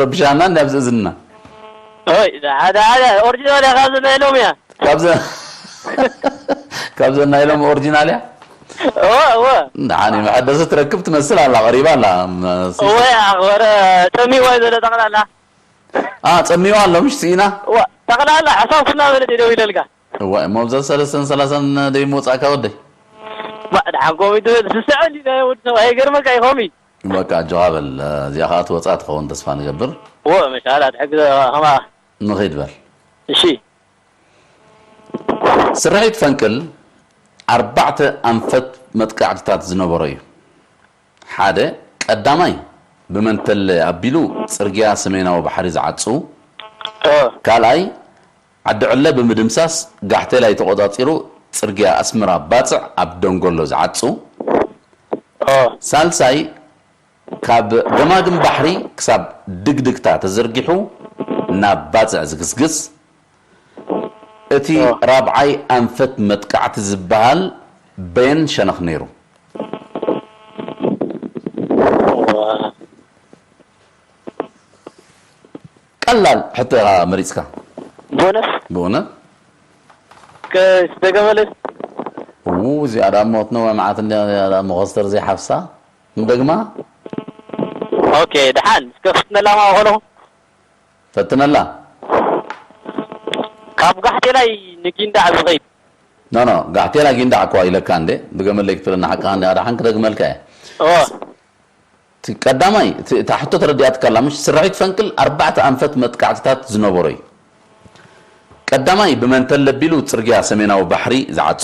ረቢሻና እንዲ ኣብዚ እዝንና። ኦይ፣ ሓደ፣ ሓደ ኦሪጂናል እያ፣ ካብዚ ናይ ሎሚ እያ። ካብዘ-፣ ካብዘን ናይ ሎሚ ኦሪጂናል እያ? እወ፣ እወ። ደሓን እዩ፣ መሐደሲ ትረክብ ትመስል ኣላ፣ ቀሪባ ኣላ። መስ-፣ እወ፣ ኣኽበረ፣ ጸሚዋ እዩ ዘሎ ጠቕላላ። አ፣ ጸሚዋ ኣሎ፣ ምሽ ስኢና? እወ፣ ጠቕላላ ሕሳብ ኩና በለት እየ ደው ኢለልካ። እወ፣ እሞ ኣብዛ ሰለስተን ሰላሳን ደይ ምወጻእካ ወደይ? ባ፣ ደሓን ከምኡ እዩ ትብል፣ ስስዐ እንዲ ናይ ወዲ ሰብ፣ ኣይገርመካ እዩ ከምኡ እዩ። በቃ፣ ኣጆኻ በል፣ እዚኣ ኸኣ ትወጻእ ትኸውን ተስፋ ንገብር። እወ፣ መሻላ፣ ትሕግዘ ኸማ። ንኺድ በል። እሺ። ስርሒት ፈንቅል ኣርባዕተ ኣንፈት መጥቃዕትታት ዝነበሮ እዩ። ሓደ፣ ቀዳማይ፣ ብመንተለ ኣቢሉ ጽርግያ ሰሜናዊ ባሕሪ ዝዓጹ። እ። ካልኣይ፣ ዓዲ ዕለ ብምድምሳስ ጋሕቴላይ ተቖጻጺሩ ጽርግያ ኣስመራ ባጽዕ ኣብ ደንጎሎ ዝዓጹ። እ። ሳልሳይ፣ ካብ ገማግም ባሕሪ ክሳብ ድግድግታ ተዘርጊሑ ናብ ባጽዕ ዝግስግስ። እቲ ኦ። ራብዓይ ኣንፈት መጥቃዕቲ ዝበሃል በየን ሸነኽ ነይሩ? ዋ። ቀላል ሕቶ ኢኻ መሪጽካ። ብእውነት? ብእውነት? ከ-፣ ደገመለይ? ው፣ እዚኣ ደኣ እሞ ትነውሕ መዓት እንድያ፣ እዚኣ ደኣ እሞ ኮስተር ዘይሓፍሳ። ንደግማ? ኦኬ፣ ደሓን። እስከ ፍትነላ ማእኸሉ። ፈትነላ። ካብ ጋሕቴላይ ንጊንዳዕ ዝኸይድ። ኖ፣ ኖ፣ ጋሕቴላ ጊንዳዕ እኮ ኢለካ እንዴ። ድገመለይ ክትብለና ሓቅኻ እንዴ፣ ኣድሓን ክደግመልካ እየ። እወ። እቲ ቀዳማይ፣ እቲ፣ እታ ሕቶ ተረዲኣትካ ኣላ፣ ምሽ? ስርሒት ፈንቅል ኣርባዕተ ኣንፈት መጥቃዕትታት ዝነበሮ እዩ። ቀዳማይ፣ ብመንተለ ኣቢሉ ጽርግያ ሰሜናዊ ባሕሪ ዝዓጹ።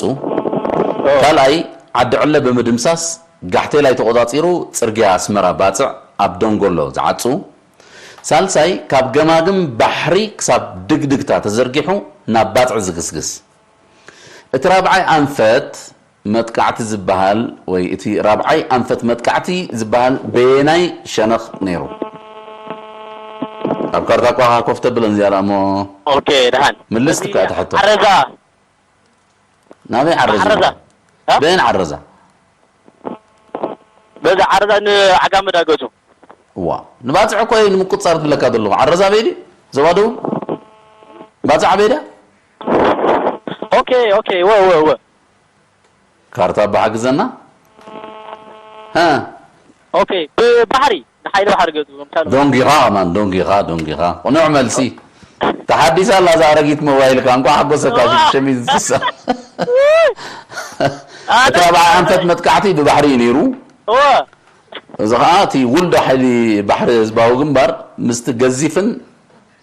ኦ። ካልኣይ፣ ዓዲ ዕለ ብምድምሳስ ጋሕቴላይ ተቖጻጺሩ ጽርግያ ኣስመራ ባጽዕ ኣብ ደንጎሎ ዝዓጹ። ሳልሳይ፣ ካብ ገማግም ባሕሪ ክሳብ ድግድግታ ተዘርጊሑ ናብ ባጽዕ ዝግስግስ። እቲ ራብዓይ ኣንፈት መጥቃዕቲ ዝበሃል ወይ እቲ ራብዓይ ኣንፈት መጥቃዕቲ ዝበሃል በየናይ ሸነኽ ነይሩ? ኣብ ካርታ እኳ ኮፍ ተብለን እዚኣ ደኣ እሞ ኦኬ፣ ደሓን። ምልስ እዚ ትከኣ ትሕቶ። ዓረዛ። ናበይ ዓረዛ? ዓረዛ። እ? በየን ዓረዛ? በዛ ዓረዛ ንዓጋመ ዳገቱ። እዋ፣ ንባጽዕ እኮ እየ ንምቁጽጻር ዝብለካ ዘለኹ። ዓረዛ በይ ድዩ? ዞባ ደቡብ? ባጽዕ ኣበይ ድያ? ኦኬ፣ ኦኬ፣ እወ፣ እወ፣ እወ። ካርታ ኣባ ሓግዘና። ሃ። ኦኬ፣ ብባሕሪ፣ ንሓይሊ ባሕሪ ገጹ፣ ምሳሌ። ዶንጊኻ ከማን፣ ዶንጊኻ፣ ዶንጊኻ። ቅኑዕ መልሲ። ተሓዲሳ ኣላ እዛ ኣረጊት ሞባይልካ፣ እንኳዕ ሓጎሰካ፣ ሽዱሽተ ሚእቲ ስሳ። ኣነ እታ በዓል ኣንፈት መጥቃዕቲ ብባሕሪ እዩ ነይሩ። እወ። እዚ ኸኣ እቲ ውልዶ ሓይሊ ባሕሪ ህዝባዊ ግንባር ምስቲ ገዚፍን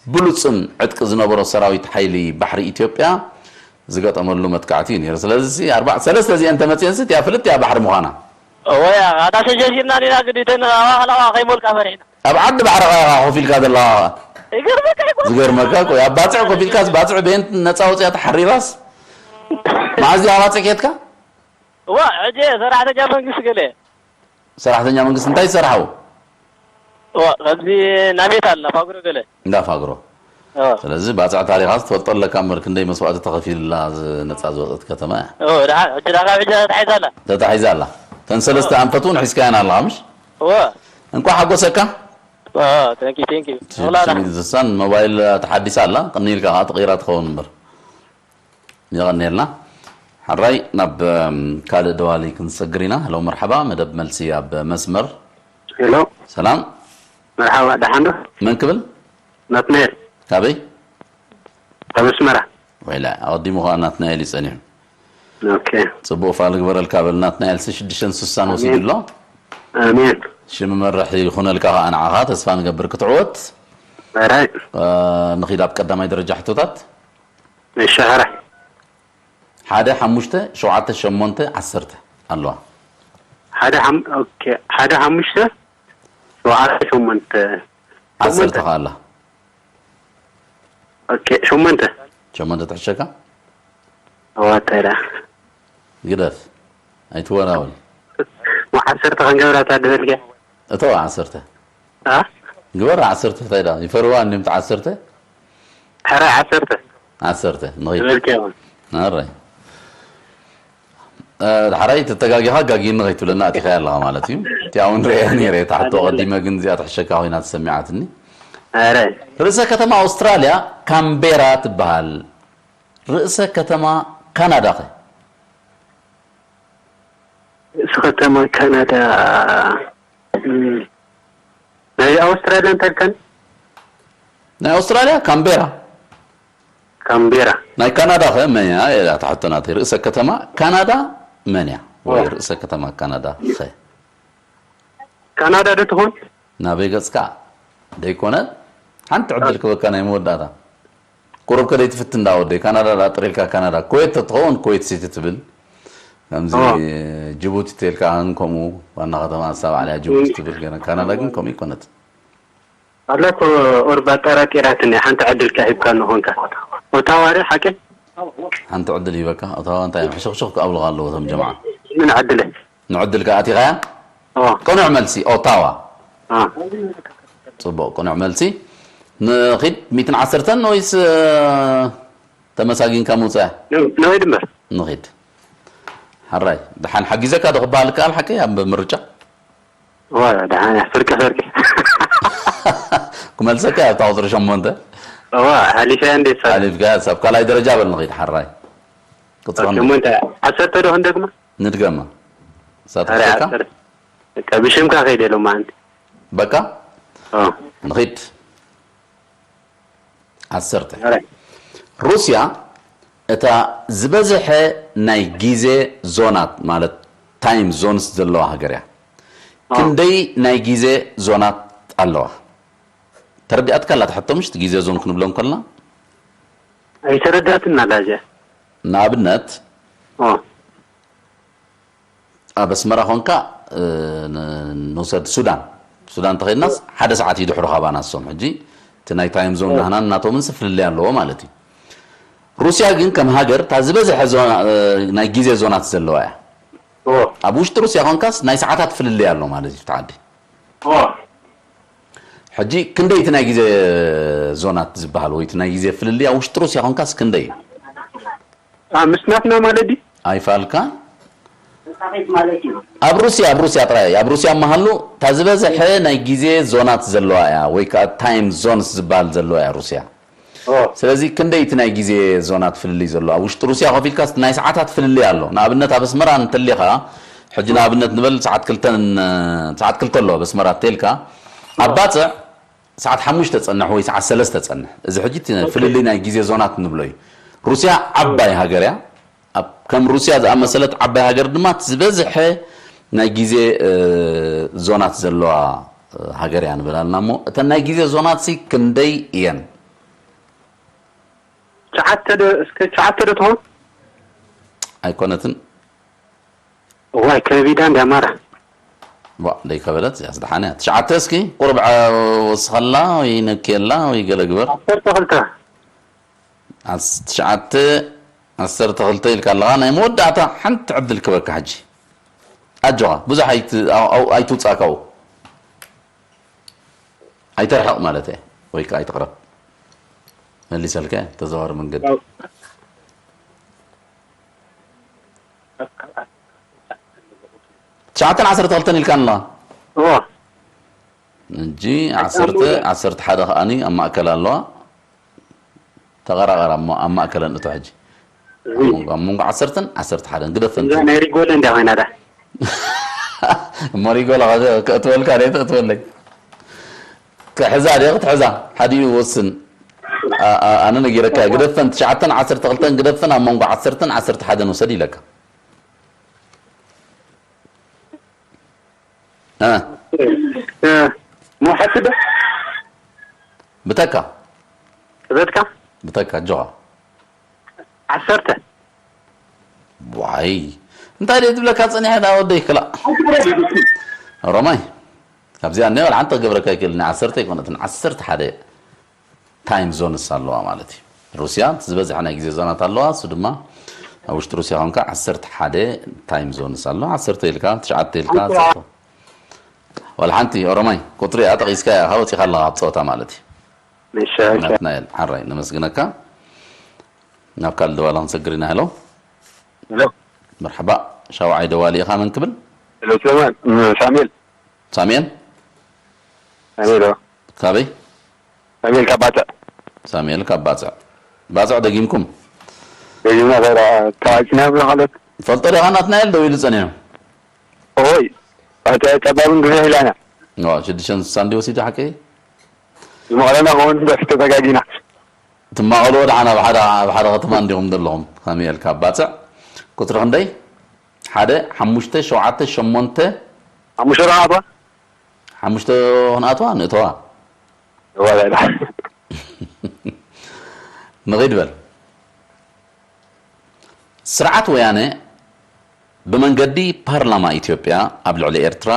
ብሉጽን ዕጥቂ ዝነበሮ ሰራዊት ሓይሊ ባሕሪ ኢትዮጵያ ዝገጠመሉ መጥቃዕቲ እዩ ነይሩ። ስለዚ ኣርባዕ-፣ ሰለስተ እዚአን ተመጺአንሲ እቲኣ ፍልጥ እያ ባሕሪ ምዃና። እወ፣ ኣታ ሸሸሽና ኔና ግዲ እተን ኣዋኽላዋ ከይሞልካ ፈሪሕና። ኣብ ዓዲ ባሕሪ ኸኣ ኮፍ ኢልካ ዘለኻ። ይገርመካ እኮ። ዝገርመካ እኮ፣ ኣብ ባጽዕ ኮፍ ኢልካስ ባጽዕ በየን ነጻ ወጺኣ ተሓሪራስ? መዓዝ ዲኻ ባጽዕ ኬድካ? እዋ፣ ሕጂ ሰራሕተኛ መንግስቲ ገለ። ሰራሕተኛ መንግስቲ እንታይ ዝሰርሓው? እዋ፣ ከምዚ ናሜታ ኣላ፣ ፋግሮ ገለ። እንዳ ፋግሮ። እዋ። ስለዚ ባጽዕ ታሪኻ ትፈልጦ ኣለካ እምበር፣ ክንደይ መስዋእቲ ተኸፊሉላ ዝ-፣ ነጻ ዝወጸት ከተማ እያ። እዋ፣ ደሓ-፣ ሕጂ ደኣ ካብ ሕጂ ተታሒዛ ኣላ። ተታሒዛ ኣላ። እተን ሰለስተ ኣንፈት እውን ሒዝካየን ኣለኻ፣ ምሽ? እዋ። እንቋዕ ሓጎሰካ። እዋ፣ thank you፣ thank you። ሲ-፣ ሞላና። ስሚት ዝሳን ሞባይል ተሓዲሳ ኣላ፣ ቅኒ ኢልካ ኸዓ ተቐይራ ትኸውን እምበር። የቐንየልና። ሕራይ ናብ፣ እም፣ ካልእ ደዋሊ ክንሰግር ኢና። ሄሎ፣ መርሓባ፣ መደብ መልሲ ኣብ መስመር። ሄሎ። ሰላም። መርሓባ፣ ደሓን ዶ? መን ክብል? ናትናኤል። ካበይ? ካብ ኣስመራ። ወይላ፣ ኣቐዲሙ ኸዓ ናትናኤል እዩ ጸኒሑ። ኦኬ። ጽቡቕ ፋል ግበረልካ በል። ናትናኤል ሲ ሽዱሽተን ስሳን ኣሜን። ወሲዱ ኣሎ። ኣሜን። ሽም መመርሒ ይኹነልካ ኸዓ ንዓኻ፣ ተስፋ ንገብር ክትዕወት። ሕራይ። እ፣ ንኺድ ኣብ ቀዳማይ ደረጃ ሕቶታት። እሺ፣ ሕራይ። ሓደ፣ ሓሙሽተ፣ ሸውዓተ፣ ሸሞንተ፣ ዓሰርተ ኣለዋ። ሓደ ሓም-፣ ኦኬ፣ ሓደ፣ ሓሙሽተ፣ ሸውዓተ፣ ሸሞንተ። ዓሰርተ ሸሞንተ። ኸኣ ኣላ። ኦኬ፣ ሸሞንተ። ሸሞንተ ትሕሸካ? እዋ፣ እንታይ ደኣ? ግደፍ። ኣይትወናወን። ሞ ዓሰርተ ክንገብራ እታ ድበልክያ? እተዋ ዓሰርተ። ኣ? ግበር ዓሰርተ፣ እንታይ ደኣ? ይፈርዋ እንዲም ዓሰርተ? ሕራይ ዓሰርተ። ዓሰርተ፣ ንኺድ። ዝበልክያ እውን። ኣራይ። እ፣ ዳሕራይ ተተጋጊኻ ጋጊኒ ከይትብለና ኣቲኻያ ኣለኻ ማለት እዩ። እቲኣ እውን ርእያ ነይረ፣ እታ ሕቶ ኣነ ቀዲመ ግን እዚኣ ትሕሸካ ኮይና ተሰሚዓትኒ። ኣረ። ርእሰ ከተማ ኣውስትራልያ ካምቤራ ትበሃል። ርእሰ ከተማ ካናዳ ኸ? ርእሰ ከተማ ካናዳ፣ እም፣ ናይ ኣውስትራልያ እንታይ ኢልካኒ? ናይ ኣውስትራልያ ካምቤራ። ካምቤራ። ናይ ካናዳ ኸ መን እያ? እያ እታ ሕቶ ናተይ። ርእሰ ከተማ ካናዳ መን እያ? ወይ ኦ። ርእሰ ከተማ ካናዳ ኸ? ካናዳ ዶ ትኾን? ናበይ ገጽካ? ደይኮነ? ሓንቲ ዕድል ክበካ ናይ መወዳእታ። ቁሩብ ከደይ ትፍትን እንዳ ወደይ፣ ካናዳ ዳ ጥሪልካ ካናዳ። ኩዌት ተትኸውን ኩዌት ሲቲ ትብል። ከምዚ ኦ። ጅቡቲ ተልካ ኸን ከምኡ ዋና ከተማ ንሳ ባዕላ እያ ጅቡቲ ትብል። ገና ካናዳ ግን ከምኡ ይኮነት። ኣላ እኮ ኦርባ ጠራጢራትኒ፣ ሓንቲ ዕድል ከ ሂብካ ንኾንካ። ኦታዋ ዶ ሓቂ? ሓንቲ ዕድል ሂበካ? ኦታዋ እንታይ እዮም? ሕሹኽሹኽ ክኣብሉኻ ኣለዎ እቶም ጀምዓ። ምን ዕድለይ? ንዕድል ከኣ ኣቲኻያ? ኦ። ቅኑዕ መልሲ፣ ኦታዋ። ኦ። ጽቡቕ፣ ቅኑዕ መልሲ። ንኺድ፣ ሚእትን ዓሰርተን ወይስ፣ እ፣ ተመሳጊንካ ምውጻያ? ን-፣ ንኺድ እምበር። ንኺድ። ሕራይ፣ ደሓን ሓጊዘካ ዶ ክበሃል ይከኣል ሓቀይ ኣብ ምርጫ? ዋ፣ ደሓን እያ፣ ፍርቂ ፍርቂ። ክመልሰካ እያ ኣብታ ቁጽሪ ሸሞንተ። እዋ፣ ሓሊፈያ እንዴ እሳ? ሓሊፍካ፣ ኣብ ካልኣይ ደረጃ በል ንኺድ፣ ሕራይ። ቁጽሪ ኣብ ክንደይ? ሸሞንተ፣ ዓሰርተ ዶ ክንደግማ? ንድገማ። ኧረ፣ ሳትሕተካ? ዓሰርተ። በቃ ብሽምካ ከይደ ሎማዓንቲ። በቃ? ኦ። ንኺድ። ዓሰርተ። ኧረ። ሩስያ እታ ዝበዝሐ ናይ ግዜ ዞናት፣ ማለት ታይም ዞንስ ዘለዋ ሃገር እያ። ኦ። ክንደይ ናይ ግዜ ዞናት ኣለዋ? ተረዲኣትካ ኣላ እታ ሕቶ፣ ምሽ? ግዜ ዞን ክንብሎ እንከለና? ኣይተረዳትን ኣላ እዚኣ። ንኣብነት፣ ኦ። ኣብ ኣስመራ ኾንካ፣ እ፣ ን-፣ ንውሰድ ሱዳን። ሱዳን እንተኸይድናስ ሓደ ሰዓት እዩ ድሕሩ ካባና እሶም። ሕጂ እቲ ናይ ታይም ዞን ኦ። ናህናን ናቶምን ሲ ፍልልይ ኣለዎ ማለት እዩ። ሩስያ ግን ከም ሃገር እታ ዝበዝሐ ዞና-፣ እ፣ ናይ ግዜ ዞናት ዘለዋ እያ። ኦ። ኣብ ውሽጢ ሩስያ ኾንካስ ናይ ሰዓታት ፍልልይ ኣሎ ማለት እዩ እቲ ዓዲ። ኦ። ሕጂ ክንደይ እቲ ናይ ግዜ ዞናት ዝበሃል ወይ እቲ ናይ ግዜ ፍልልይ ኣብ ውሽጢ ሩስያ ኾንካስ ክንደይ እዩ? አ፣ ምስ ናትና ማለት ድዩ? ኣይፋልካን? ኣብ ሩስያ፣ ኣብ ሩስያ ጥራይ፣ ኣብ ሩስያ መሃሉ እታ ዝበዝሐ ናይ ግዜ ዞናት ዘለዋ እያ፣ ወይ ከኣ ታይም ዞንስ ዝበሃል ዘለዋ እያ ሩስያ። ኦ። ስለዚ ክንደይ እቲ ናይ ግዜ ዞናት ፍልልይ ዘሎ? ኣብ ውሽጢ ሩስያ ኮፍ ኢልካስ ናይ ሰዓታት ፍልልይ ኣሎ። ንኣብነት ኣብ ኣስመራ እንተሊኻ ሕጂ ንኣብነት ንበል ሰዓት ክልተን ሰዓት ክልተ ኣሎ በስመራ ተልካ ኣብ ባጽዕ ሰዓት ሓሙሽተ ጸንሕ ወይ ሰዓት ሰለስተ ጸንሕ። እዚ ሕጂ እቲ ፍልልይ ናይ ግዜ ዞናት ንብሎ እዩ። ሩስያ ዓባይ ሃገር እያ። ኣብ ከም ሩስያ ዝኣመሰለት ዓባይ ሃገር ድማ እቲ ዝበዝሐ ናይ ግዜ እ፣ ዞናት ዘለዋ እ፣ ሃገር እያ ንብል ኣለና እሞ እተን ናይ ግዜ ዞናት ሲ ክንደይ እየን? ትሽዓተ ዶ እስከ ትሽዓተ ዶ ትኾን? ኣይኮነትን። እዋይ ከቢዳ እንዲ ኣማራ። ዋ ደይ ከበደት እዚኣ ስደሓነ እያ። ትሽዓተ እስኪ ቁርብ ዓ- ወስኸላ ወይ ነክየላ ወይ ገለ ግበር። ዓሰርተ ክልተ። ዓስ- ትሽዓተ ዓሰርተ ክልተ ኢልካ ኣለኻ። ናይ መወዳእታ ሓንቲ ዕድል ክበካ ሕጂ። ኣጆኻ ብዙሕ ኣይት- ኣው- ኣው- ኣይትውጻእ ካብኡ። ኣይተርሕቕ ማለት እየ ወይ ከዓ ኣይትቕረብ። መሊሰልካ እየ ተዘዋሪ መንገዲ። ትሽዓተን ዓሰርተ ክልተን ኢልካ ኣለኻ። እዎ። እንጂ ዓሰርተ ዓሰርተ ሓደ ከኣኒ ኣብ ማእከል ኣለዋ። ተቐራቐራ እሞ ኣብ ማእከለን እቶ ሕጂ ኣብ መንጎ- ኣብ መንጎ ዓሰርተን ዓሰርተ ሓደን ግደፈን። እዛ ናይ ሪጎለ እንዳ ኮይና ዳ። እሞ ሪጎላ ከ- ከእትወልካ ደ ተእትወለይ ክሕዛ ደ ክትሕዛ ሓዲኡ ወስን። ኣ- ኣ- ኣነ ነጊረካ ግደፈን ትሽዓተን ዓሰርተ ክልተን ግደፈን ኣብ መንጎ ዓሰርተን ዓሰርተ ሓደን ውሰድ ኢለካ። እ፣ እ፣ መውሓቲ ዶ? ብተካ እበትካ? ብተካ ኣጆኻ። ዓሰርተ። ዋይ እንታይ ደይ ትብለካ ጸኒሐ ዳ ወደይ ክላ ሮማይ ካብዚኣ እኒኦ ሓንቲ ክገብረካ ይክእል ኒ ዓሰርተ ኣይኮነትን ዓሰርተ ሓደ ታይም ዞንስ ኣለዋ ማለት እዩ። ሩስያ ዝበዝሐ ናይ ግዜ ዞናት ኣለዋ። እሱ ድማ ኣብ ውሽጢ ሩስያ ኮንካ ዓሰርተ ሓደ ታይም ዞንስ ኣለዋ። ዓሰርተ ኢልካ ትሽዓተ ኢልካ ዓሰርተ ዋላ ሓንቲ ኦሮማይ ቁፅሪ እያ ጠቒስካ ኢኻ ወፂኻ ኣለኻ ኣብ ፀወታ ማለት እዩ። እሺ፣ እሺ። ናትናኤል ሓራይ ነመስግነካ። ናብ ካልእ ደዋላ ክንሰግር ኢና። ሄሎ ሄሎ። መርሓባ። ሻውዓይ ደዋሊ ኢኻ መን ክብል? ሄሎ፣ ሰማን፣ ሳሙኤል። ሳሙኤል ሳሙኤል። ካበይ? ሳሙኤል ካብ ባጽዕ። ሳሙኤል ካብ ባጽዕ። ባጽዕ ደጊምኩም? ደጊምና ከይዳ ተዋጅና ብሎ ካልኦት። ፈልጦ ዲኻ ናትናኤል ደው ኢሉ ጸኒሑ? ኦይ፣ ኣተ ጸባብን ግዜ ኢላና። ዋ ሽዱሽተን ስሳን ድዩ ወሲዱ ሓቂ? ዝመቐለና ከውን በፊት ተዘጋጊና። ትማቐሉ ወደ ሓና ብሓደ ብሓደ ከተማ እንዲኹም ዘለኹም ሳሙኤል ካብ ባጽዕ። ቁጽሪ ክንደይ? ሓደ ሓሙሽተ ሸውዓተ ሸሞንተ ሓሙሽተ ዶ ኣባ? ሓሙሽተ ክንኣትዋ ንእተዋ። ወላላ። ንኺድ በል። ስርዓት ወያነ ብመንገዲ ፓርላማ ኢትዮጵያ ኣብ ልዕሊ ኤርትራ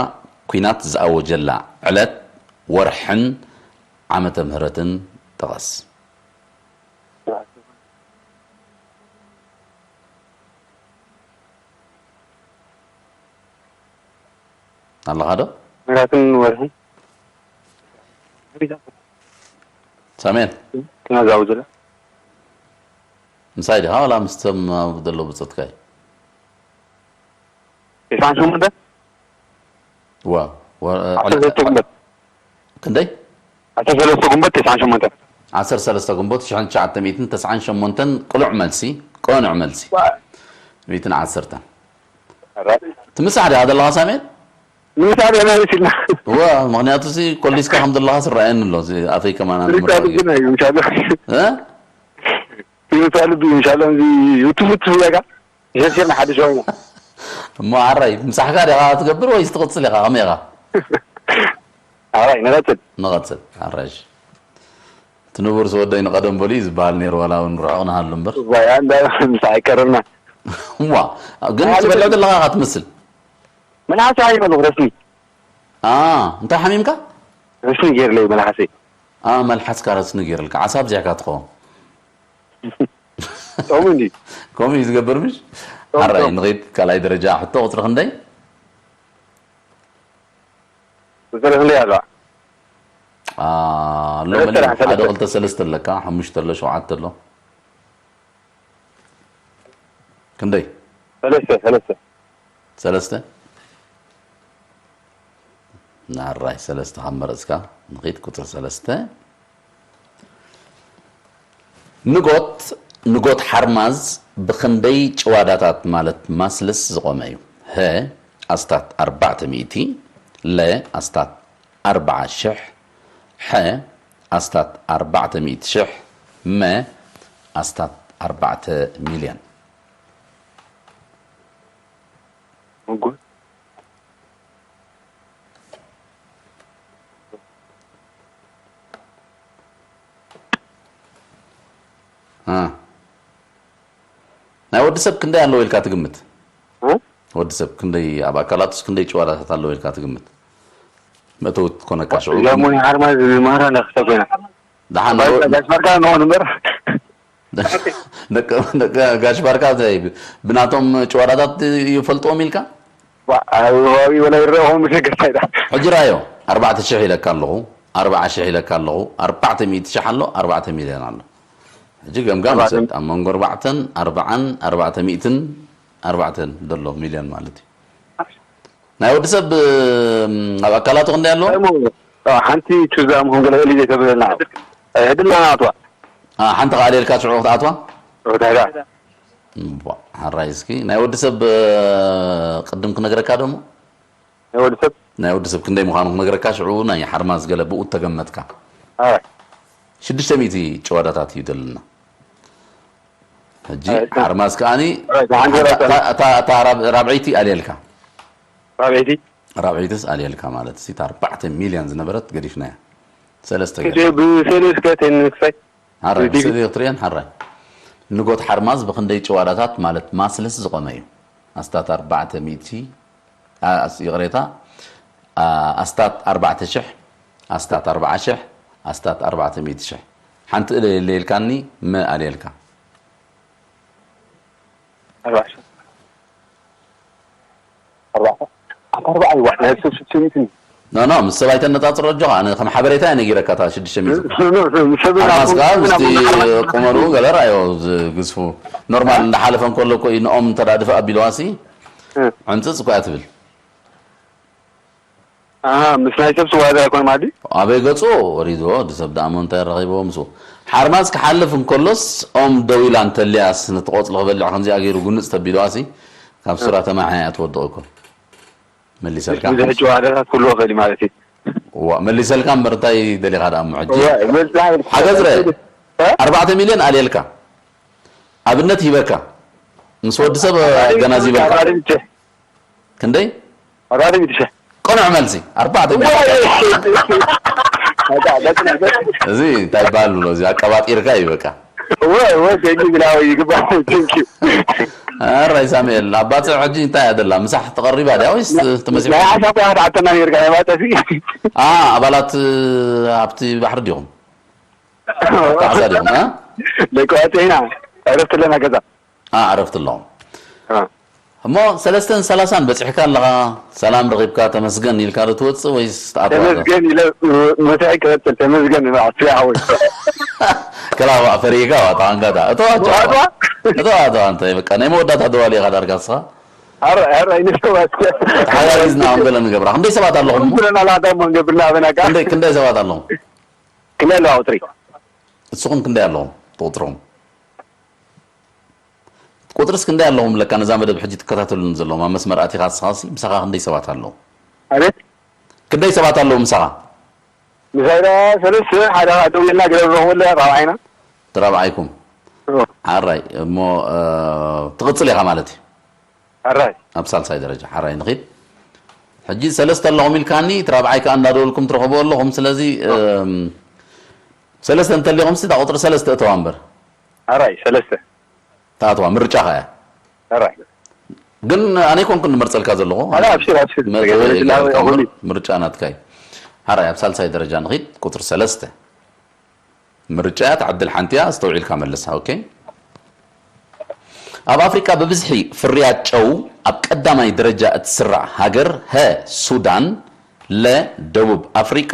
ኲናት ዝኣወጀላ ዕለት፣ ወርሕን ዓመተ ምህረትን ጥቐስ። ኣለኻ ዶ? ምራትን ወርሕን ሳሙኤል ክናዛው ዝላ ምሳይ ዲኻ ዋላ ምስቶም ኣብ ዘለዉ ብጾትካ እዩ? ቴስዓን ሸሞንተ ዋ ወ- ዓሰርተ ሰለስተ ግንቦት ክንደይ? ዓሰርተ ሰለስተ ግንቦት ቴስዓን ሸሞንተ ዓሰርተ ሰለስተ ግንቦት ሽሕን ትሽዓተ ሚእትን ተስዓን ሸሞንተን ቅሉዕ መልሲ፣ ቅኑዕ መልሲ። ሚእትን ዓሰርተን ትምሳሕ ዲኻ ዘለኻ ሳሙኤል? ንምሳሌ ማለት ኢልና እወ ምኽንያቱ ሲ ኮሊስካ ከም ዘለኻ ስረኣየኒ ኣሎ እዚ ኣፈይ ከማን ሪካ ልቢ ናይ ምሻለ እ? ሪካ ልቢ ምሻለ እዚ ዩቱብ ትብለካ ሸርሸር ንሓደ ሸዋይና እሞ ኣራይ ምሳሕካ ዲኻ ትገብር ወይስ ትቕጽል ኢኻ ከመይ ኢኻ? ኣራይ ንቐጽል ንቐጽል ኣራሽ እቲ ንቡር ዝወደይ ንቐደም በሉ እዩ ዝበሃል ነይሩ ዋላ እውን ርሑቕ ንሃሉ እምበር እዛ እንዳ ምሳሕ ኣይቀርብና እዋ ግን ትበልዕ ዘለኻ ኢኻ ትመስል መልሓስ ኣይበሉ ረስኒ ኣ እንታይ ሓሚምካ ረስኒ ገይርለይ መልሓሰይ ኣ መልሓስካ ረስኒ ገይርልካ ዓሳ ኣብዚሕካ ትኸውን ጦሙ እንዲ ከምኡ እዩ ዝገብር ምሽ ጦም፣ ሓራይ ጦም። ንኸይድ ካልኣይ ደረጃ ሕቶ ቁፅሪ ክንደይ ቁፅሪ ክንደይ ኣለዋ ኣ፣ ኣሎ ሰለስተ መሊኡ። ሰለስተ። ሓደ ክልተ ሰለስተ ኣለካ ሓሙሽተ ኣሎ ሸውዓተ ኣሎ ክንደይ ሰለስተ ሰለስተ ሰለስተ ናራይ ሰለስተ ካብ መረፅካ ንኺድ ቁፅሪ ሰለስተ ንጎት ንጎት ሓርማዝ ብኽንደይ ጭዋዳታት ማለት ማስልስ ዝቆመ እዩ? ሀ ኣስታት ኣርባዕተ ሚእቲ፣ ለ ኣስታት ኣርብዓ ሽሕ፣ ሐ ኣስታት ኣርባዕተ ሚእቲ ሽሕ፣ መ ኣስታት ኣርባዕተ ሚልዮን። ምጉት እ። ናይ ወዲ ሰብ ክንደይ ኣለዎ ኢልካ ትግምት? እ? ወዲ ሰብ ክንደይ ኣብ ኣካላቱስ ክንደይ ጭዋዳታት ኣለዎ ኢልካ ትግምት? መእተዊ ትኮነካ ሽዑ። እዛ ሞኒ ሓርማዝ ማራ እንዳክሰብ ኮይና። ደሓን ባይ- ባይ ስመርካ ንሆን እምበር። ደቂ ደቂ ጋሽ ባርካ እንታይ ብናቶም ጭዋዳታት ይፈልጥዎም ኢልካ? ዋ፣ ኣብ ከባቢ ወላ ይረኦም ነገር ታይዳ። ሕጂ ራዮ ኣርባዕተ ሽሕ ኢለካ ኣለኹ፣ ኣርብዓ ሽሕ ኢለካ ኣለኹ፣ ኣርባዕተ ሚእቲ ሽሕ ኣሎ፣ ኣርባዕተ ሚልዮን ኣሎ። ሕጂ ገምጋም ኣርባዕተ ውሰድ፣ ኣብ መንጎ ኣርባዕተን ኣርብዓን ኣርባዕተ ሚእትን ኣርባዕተን ዘሎ ሚልዮን ማለት እዩ። ናይ ወዲ ሰብ እም፣ ኣብ ኣካላቱ ክንደይ ኣለዎ? እሞ፣ አ፣ ሓንቲ ቹዛ ምኹን ገለ እሊ ዘይተብለና። ሕድልና ናትዋ። አ፣ ሓንቲ ከኣ ኣልየልካ ሽዑ ክትኣትዋ? ወዳዳ። እምቧ፣ ሓራይ እስኪ ናይ ወዲ ሰብ እ፣ ቅድም ክነግረካ ደሞ ናይ ወዲ ሰብ ናይ ወዲ ሰብ ክንደይ ምዃኑ ክነግረካ ሽዑ ናይ ሓርማዝ ገለ ብኡ ተገመትካ። ኣይ ሽዱሽተ ሚእቲ ጭዋዳታት እዩ ዘለና። ሕጂ ኣይ፣ ሓርማዝ ከኣኒ ኣይ፣ ሓንቲ እታ- ራብዓይ። እታ- እታ ራብ- ራብዐይቲ ኣልየልካ። ራብዐይቲ ራብዐይትስ ኣልየልካ ማለት እታ ኣርባዕተ ሚልዮን ዝነበረት ገዲፍናያ። ሰለስተ ገለ ብሰለስተ ተንሳይ ሓራይ ዲቪ- ስእሊ ክትርእየን ሓራይ ንጎት ሓርማዝ ብክንደይ ጭዋዳታት ማለት ማስልስ ዝቆመ እዩ። ኣስታት ኣርባዕተ ሚእቲ ኣ- ኣስ- ይቕሬታ ኣ- ኣስታት ኣርባዕተ ሽሕ ኣስታት ኣርብዓ ሽሕ ኣስታት ኣርባዕተ ሚእቲ ሽሕ ሓንቲ እለ የለ ኢልካኒ መ ኣልየልካ ኣርባዕተ ኣርባዕተ ኣርባዕተ ኣይዋ ናይ ሰብ ሽዱሽተ ሚእቲ ኖ ኖ ምስ ሰብ ኣይተነጻጽሮ ኣጆኻ ኣነ ከም ሓበሬታ እየ ነጊረካ እታ ሽዱሽተ ሚእቲ ሰብ ሓርማዝ ከዓ ምስቲ ቁመሩ ገለ ርኣዮ ዝግዝፉ ኖርማል እንዳሓለፈ እንከሎ እኮ እዩ ንኦም እንተ ደኣ ድፍእ ኣቢልዋ ሲ ዕንፅፅ እኮ እያ ትብል ምስ ናይ ሰብ ስዋዛ ኣይኮን ማዲ ኣበይ ገጹ ወሪድዎ እቲ ሰብ ደኣ እሞ እንታይ ረኺብዎ ምስኡ ሓርማዝ ክሓልፍ እንከሎስ ኦም ደው ኢላ እንተልያስ ነቲ ቆጽሊ ክበልዕ ከምዚኣ ገይሩ ጉንጽ ተቢልዋ ሲ ካብ ሱራ ተማሓያ እያ ትወድቕ እኮ መሊሰልካ ብዙሕ ጨዋዳታት ክህልዎ ይኽእል እዩ ማለት እዩ ዋ መሊሰልካ እምበር እንታይ ደሊኻ ደኣ እሞ ሕጂ እዋ፣ ይበልጽ። ሓገዝ ረ እ? ኣርባዕተ ሚልዮን ኣልየልካ ኣብነት ሂበካ ምስ ወዲ ሰብ ኣገናዚበልካ ኣርባዕተ ሚእቲ ሺሕ ክንደይ ኣርባዕተ ሚእቲ ሺሕ ቅኑዕ መልሲ ኣርባዕተ ሚልዮን በቃ፣ በቃ፣ በቃ። እዚ እንታይ ይበሃል ብሎ እዚ ኣቀባጢርካ እዩ በቃ እወ፣ እወ፣ ቴንኪ ግላዊ ይግባእ። ቴንኪ። ኣራይ ሳሙኤል ኣብ ባጽዕ ሕጂ እንታይ እያ ደላ ምሳሕ ተቐሪባ ድያ ወይስ ተመሲሑ ናይ ዓሻ እኮ ክትዓተና ነርካ፣ ናይ ባጽዕ ሲ። ኣ ኣባላት ኣብቲ ባሕሪ ዲኹም ጣዕሳ ዲኹም ኣ ደቂ ባጽዕ ኢና፣ ዕረፍቲ ኣለና ገዛ። ኣ ዕረፍቲ ኣለኹም እ። እሞ ሰለስተን ሰላሳን በጺሕካ ኣለኻ ሰላም ረኺብካ ተመስገን ኢልካ ዶ ትወጽእ ወይስ ትኣትዋ ዶ? ተመስገን ኢለ፣ መትሐ ክቐጽል፣ ተመስገን ኢለ፣ ኣስያ ሓወይ። ከላ ዋ ፈሪጋ ዋ ታንጋታ እቶ ኣቶ ዋዋ። እቶ ኣቶ ኣንተ በቃ ናይ መወዳታ ደዋሊ ኢኻ ዳርጋ ስኻ ኣረ፣ ኣረ፣ ኣይነስተዋት። ተሓጋጊዝና ኣንገለ ንገብራ ክንደይ ሰባት ኣለኹም እሞ? ኩለና ላታ እሞ ንገብርና ኣበናካ። ክንደይ ክንደይ ሰባት ኣለኹም? ክንደይ ኣለዋ ቁጽሪ? እስኹም ክንደይ ኣለኹም ትቑጽሮም? ቁጽርስ ክንደይ ኣለኹም ለካ ነዛ መደብ ሕጂ ትከታተሉን ዘለኹም ኣብ መስመር ኣቲኻ እስኻሲ ምሳኻ ክንደይ ሰባት ኣለዉ? ኣቤት። ክንደይ ሰባት ኣለዉ ምሳኻ? ምሳይ ደኣ ሰለስተ፣ ሓደ ከዓ ደው ኢልና ገለ ንረኽበሉ ራብዓይና። ራብዓይኩም እዎ። ሓራይ እሞ እ፣ ትቕጽል ኢኻ ማለት እዩ ኣራይ። ኣብ ሳልሳይ ደረጃ ሓራይ ንኺድ ሕጂ ሰለስተ ኣለኹም ኢልካኒ እቲ ራብዓይ ከዓ እንዳደወልኩም ትረኽቡ ኣለኹም ስለዚ እም፣ ሰለስተ እንተሊኹም ሲ እታ ቁፅሪ ሰለስተ እተዋ እምበር ኣራይ፣ ሰለስተ። ተኣትዋ ምርጫኻ እያ ኣራይ። ግን ኣነ ይኮንኩ ንመርፀልካ ዘለኹ ኣረ፣ ኣብሽር፣ ኣብሽር። መእተዊ ተገበረ እገብረልካ ዝላወ እምበር ይኹን። ምርጫ ናትካ እዩ ሓራይ ኣብ ሳልሳይ ደረጃ ንኺድ ቁፅሪ ሰለስተ ምርጫ እያ ትዓድል ሓንቲ እያ ኣስተውዒልካ መልሳ ኦኬ ኣብ ኣፍሪቃ ብብዝሒ ፍርያት ጨው ኣብ ቀዳማይ ደረጃ እትስራዕ ሃገር ሀ ሱዳን ለ ደቡብ ኣፍሪቃ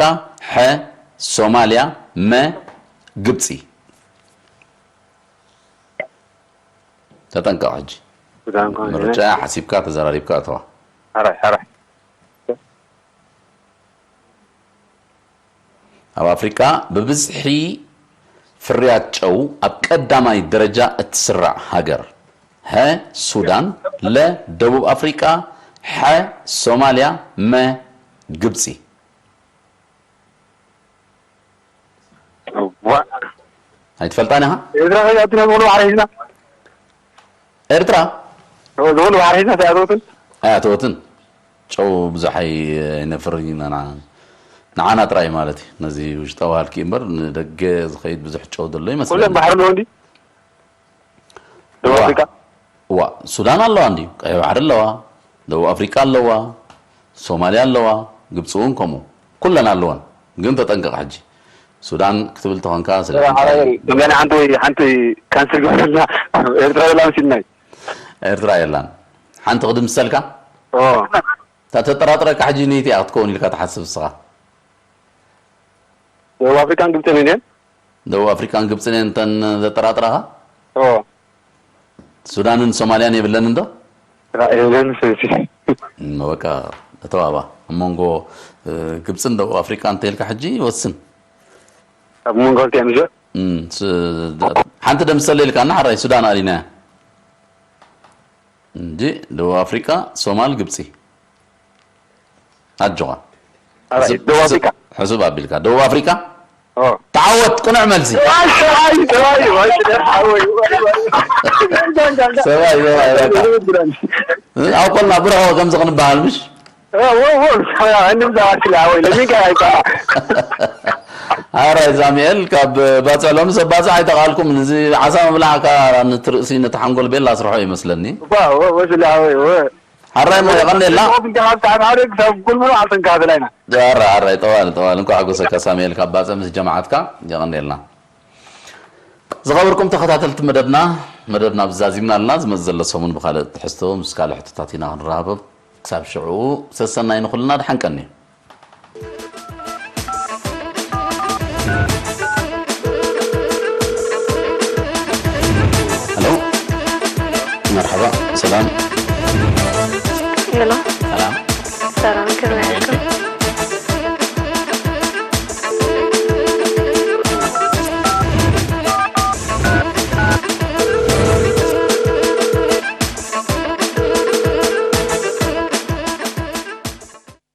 ሐ ሶማልያ መ ግብፂ ተጠንቀቕ ሕጂ ሱዳን ከሆነ ምርጫ ሓሲብካ ተዘራሪብካ እተዋ ኣራይ፣ ኣራይ። ኣብ ኣፍሪቃ ብብዝሒ ፍርያት ጨው ኣብ ቀዳማይ ደረጃ እትስራዕ ሃገር ሀ ሱዳን ለ ደቡብ ኣፍሪቃ ሓ ሶማልያ፣ መ ግብጺ። ዋ ኣይትፈልጣን ኢኻ? ኤርትራ ከይኣቱና ዝብሉ ባሕሪ ሒዝና ኤርትራ ዝብሉ ባሕሪ ሒዝና ኣይኣተወትን። ኣይኣተወትን። ጨው ብዙሕ ኣይ- ኣይነፍርን ኢና። ንዓ- ንዓና ጥራይ ማለት እዩ። ነዚ ውሽጣዊ ሃልኪ እምበር ንደገ ዝኸይድ ብዙሕ ጨው ዘሎ ኩለን ይመስለኒ። ባሕሪ ኣለዎ እንዲ ደቡብ ዋ። ኣፍሪቃ ዋ ሱዳን ኣለዋ እንዲ፣ ቀይ ባሕሪ ኣለዋ፣ ደቡብ ኣፍሪቃ ኣለዋ፣ ሶማልያ ኣለዋ፣ ግብፂ እውን ከምኡ ኩለን ኣለወን። ግን ተጠንቀቕ ሕጂ ሱዳን ክትብል ተኾንካ ስለ ገና ሓንቲ ሓንቲ ካንስል ግበረልና። ኤርትራ የላ መሲልና እዩ። ኤርትራ የላን። ሓንቲ ክድምሰልካ ኦ እታ ተጠራጥረካ ሕጂ ንይቲ እያ ክትከውን ኢልካ ትሓስብ እስኻ። ደቡብ ኣፍሪካን ግብፅን እየን። ደቡብ ኣፍሪቃን ግብፅን እየን እተን ዘጠራጥራኻ። ኦ ሱዳንን ሶማልያን የብለን እንዶ? የለን። ስለዚ እም፣ በቃ እተዋባ ኣብ መንጎ እ፣ ግብፅን ደቡብ ኣፍሪቃን እንተኢልካ ሕጂ ይወስን። ኣብ መንጎ ክልቲኣን እዞ እም፣ ስ- ደ- ሓንቲ ደምሰለ ኢልካ እና ሓራይ ሱዳን ኣሊናያ እንጂ ደቡብ ኣፍሪቃ፣ ሶማል፣ ግብፂ ኣጆኻ። ኣራይ ደቡብ ኣፍሪካ ሕሱብ ኣቢልካ ደቡብ ኣፍሪቃ ኦ ተዓወት። ቅኑዕ መልሲ። ሰብኣይ ሰብኣይ ወይ ወይ ወይ ሰብኣይ ሰብኣይ በቃ። ኣብ ኮልና ብርሆ ከምዚ ክንበሃል ምሽ ወይ ወይ እንብዛ ስለ ወይ ለሚካ ኣይታ ኣራይ ዛሚኤል ካብ ባፅዕ ሎሚ ሰብ ባፅዕ ኣይተቃልኩም። እዚ ዓሳ ምብላዕካ ንትርእሲ ነቲ ሓንጎል ቤላ ስርሖ ይመስለኒ። ዋ ወይ ስለ ወይ ወይ ሓራይ ሞ የቐንየልና። ክሳብ ኩሉ መዓልቲ ንካፈላ ኢና። ኣራይ ኣራይ ጠዋል ጠዋል እንኳዕ ሓጎሰካ ሳሙኤል ካብ ባፅዕ ምስ ጀማዓትካ። የቐንየልና። ዝኸበርኩም ተኸታተልቲ መደብና፣ መደብና ብዛዚምና ኣለና። ዝመጽእ ዘሎ ሰሙን ብኻልእ ትሕዝቶ ምስ ካልእ ሕቶታት ኢና ክንረኻበብ። ክሳብ ሽዑ ሰሰናይ ንኹልና ድሓን ቀንዩ።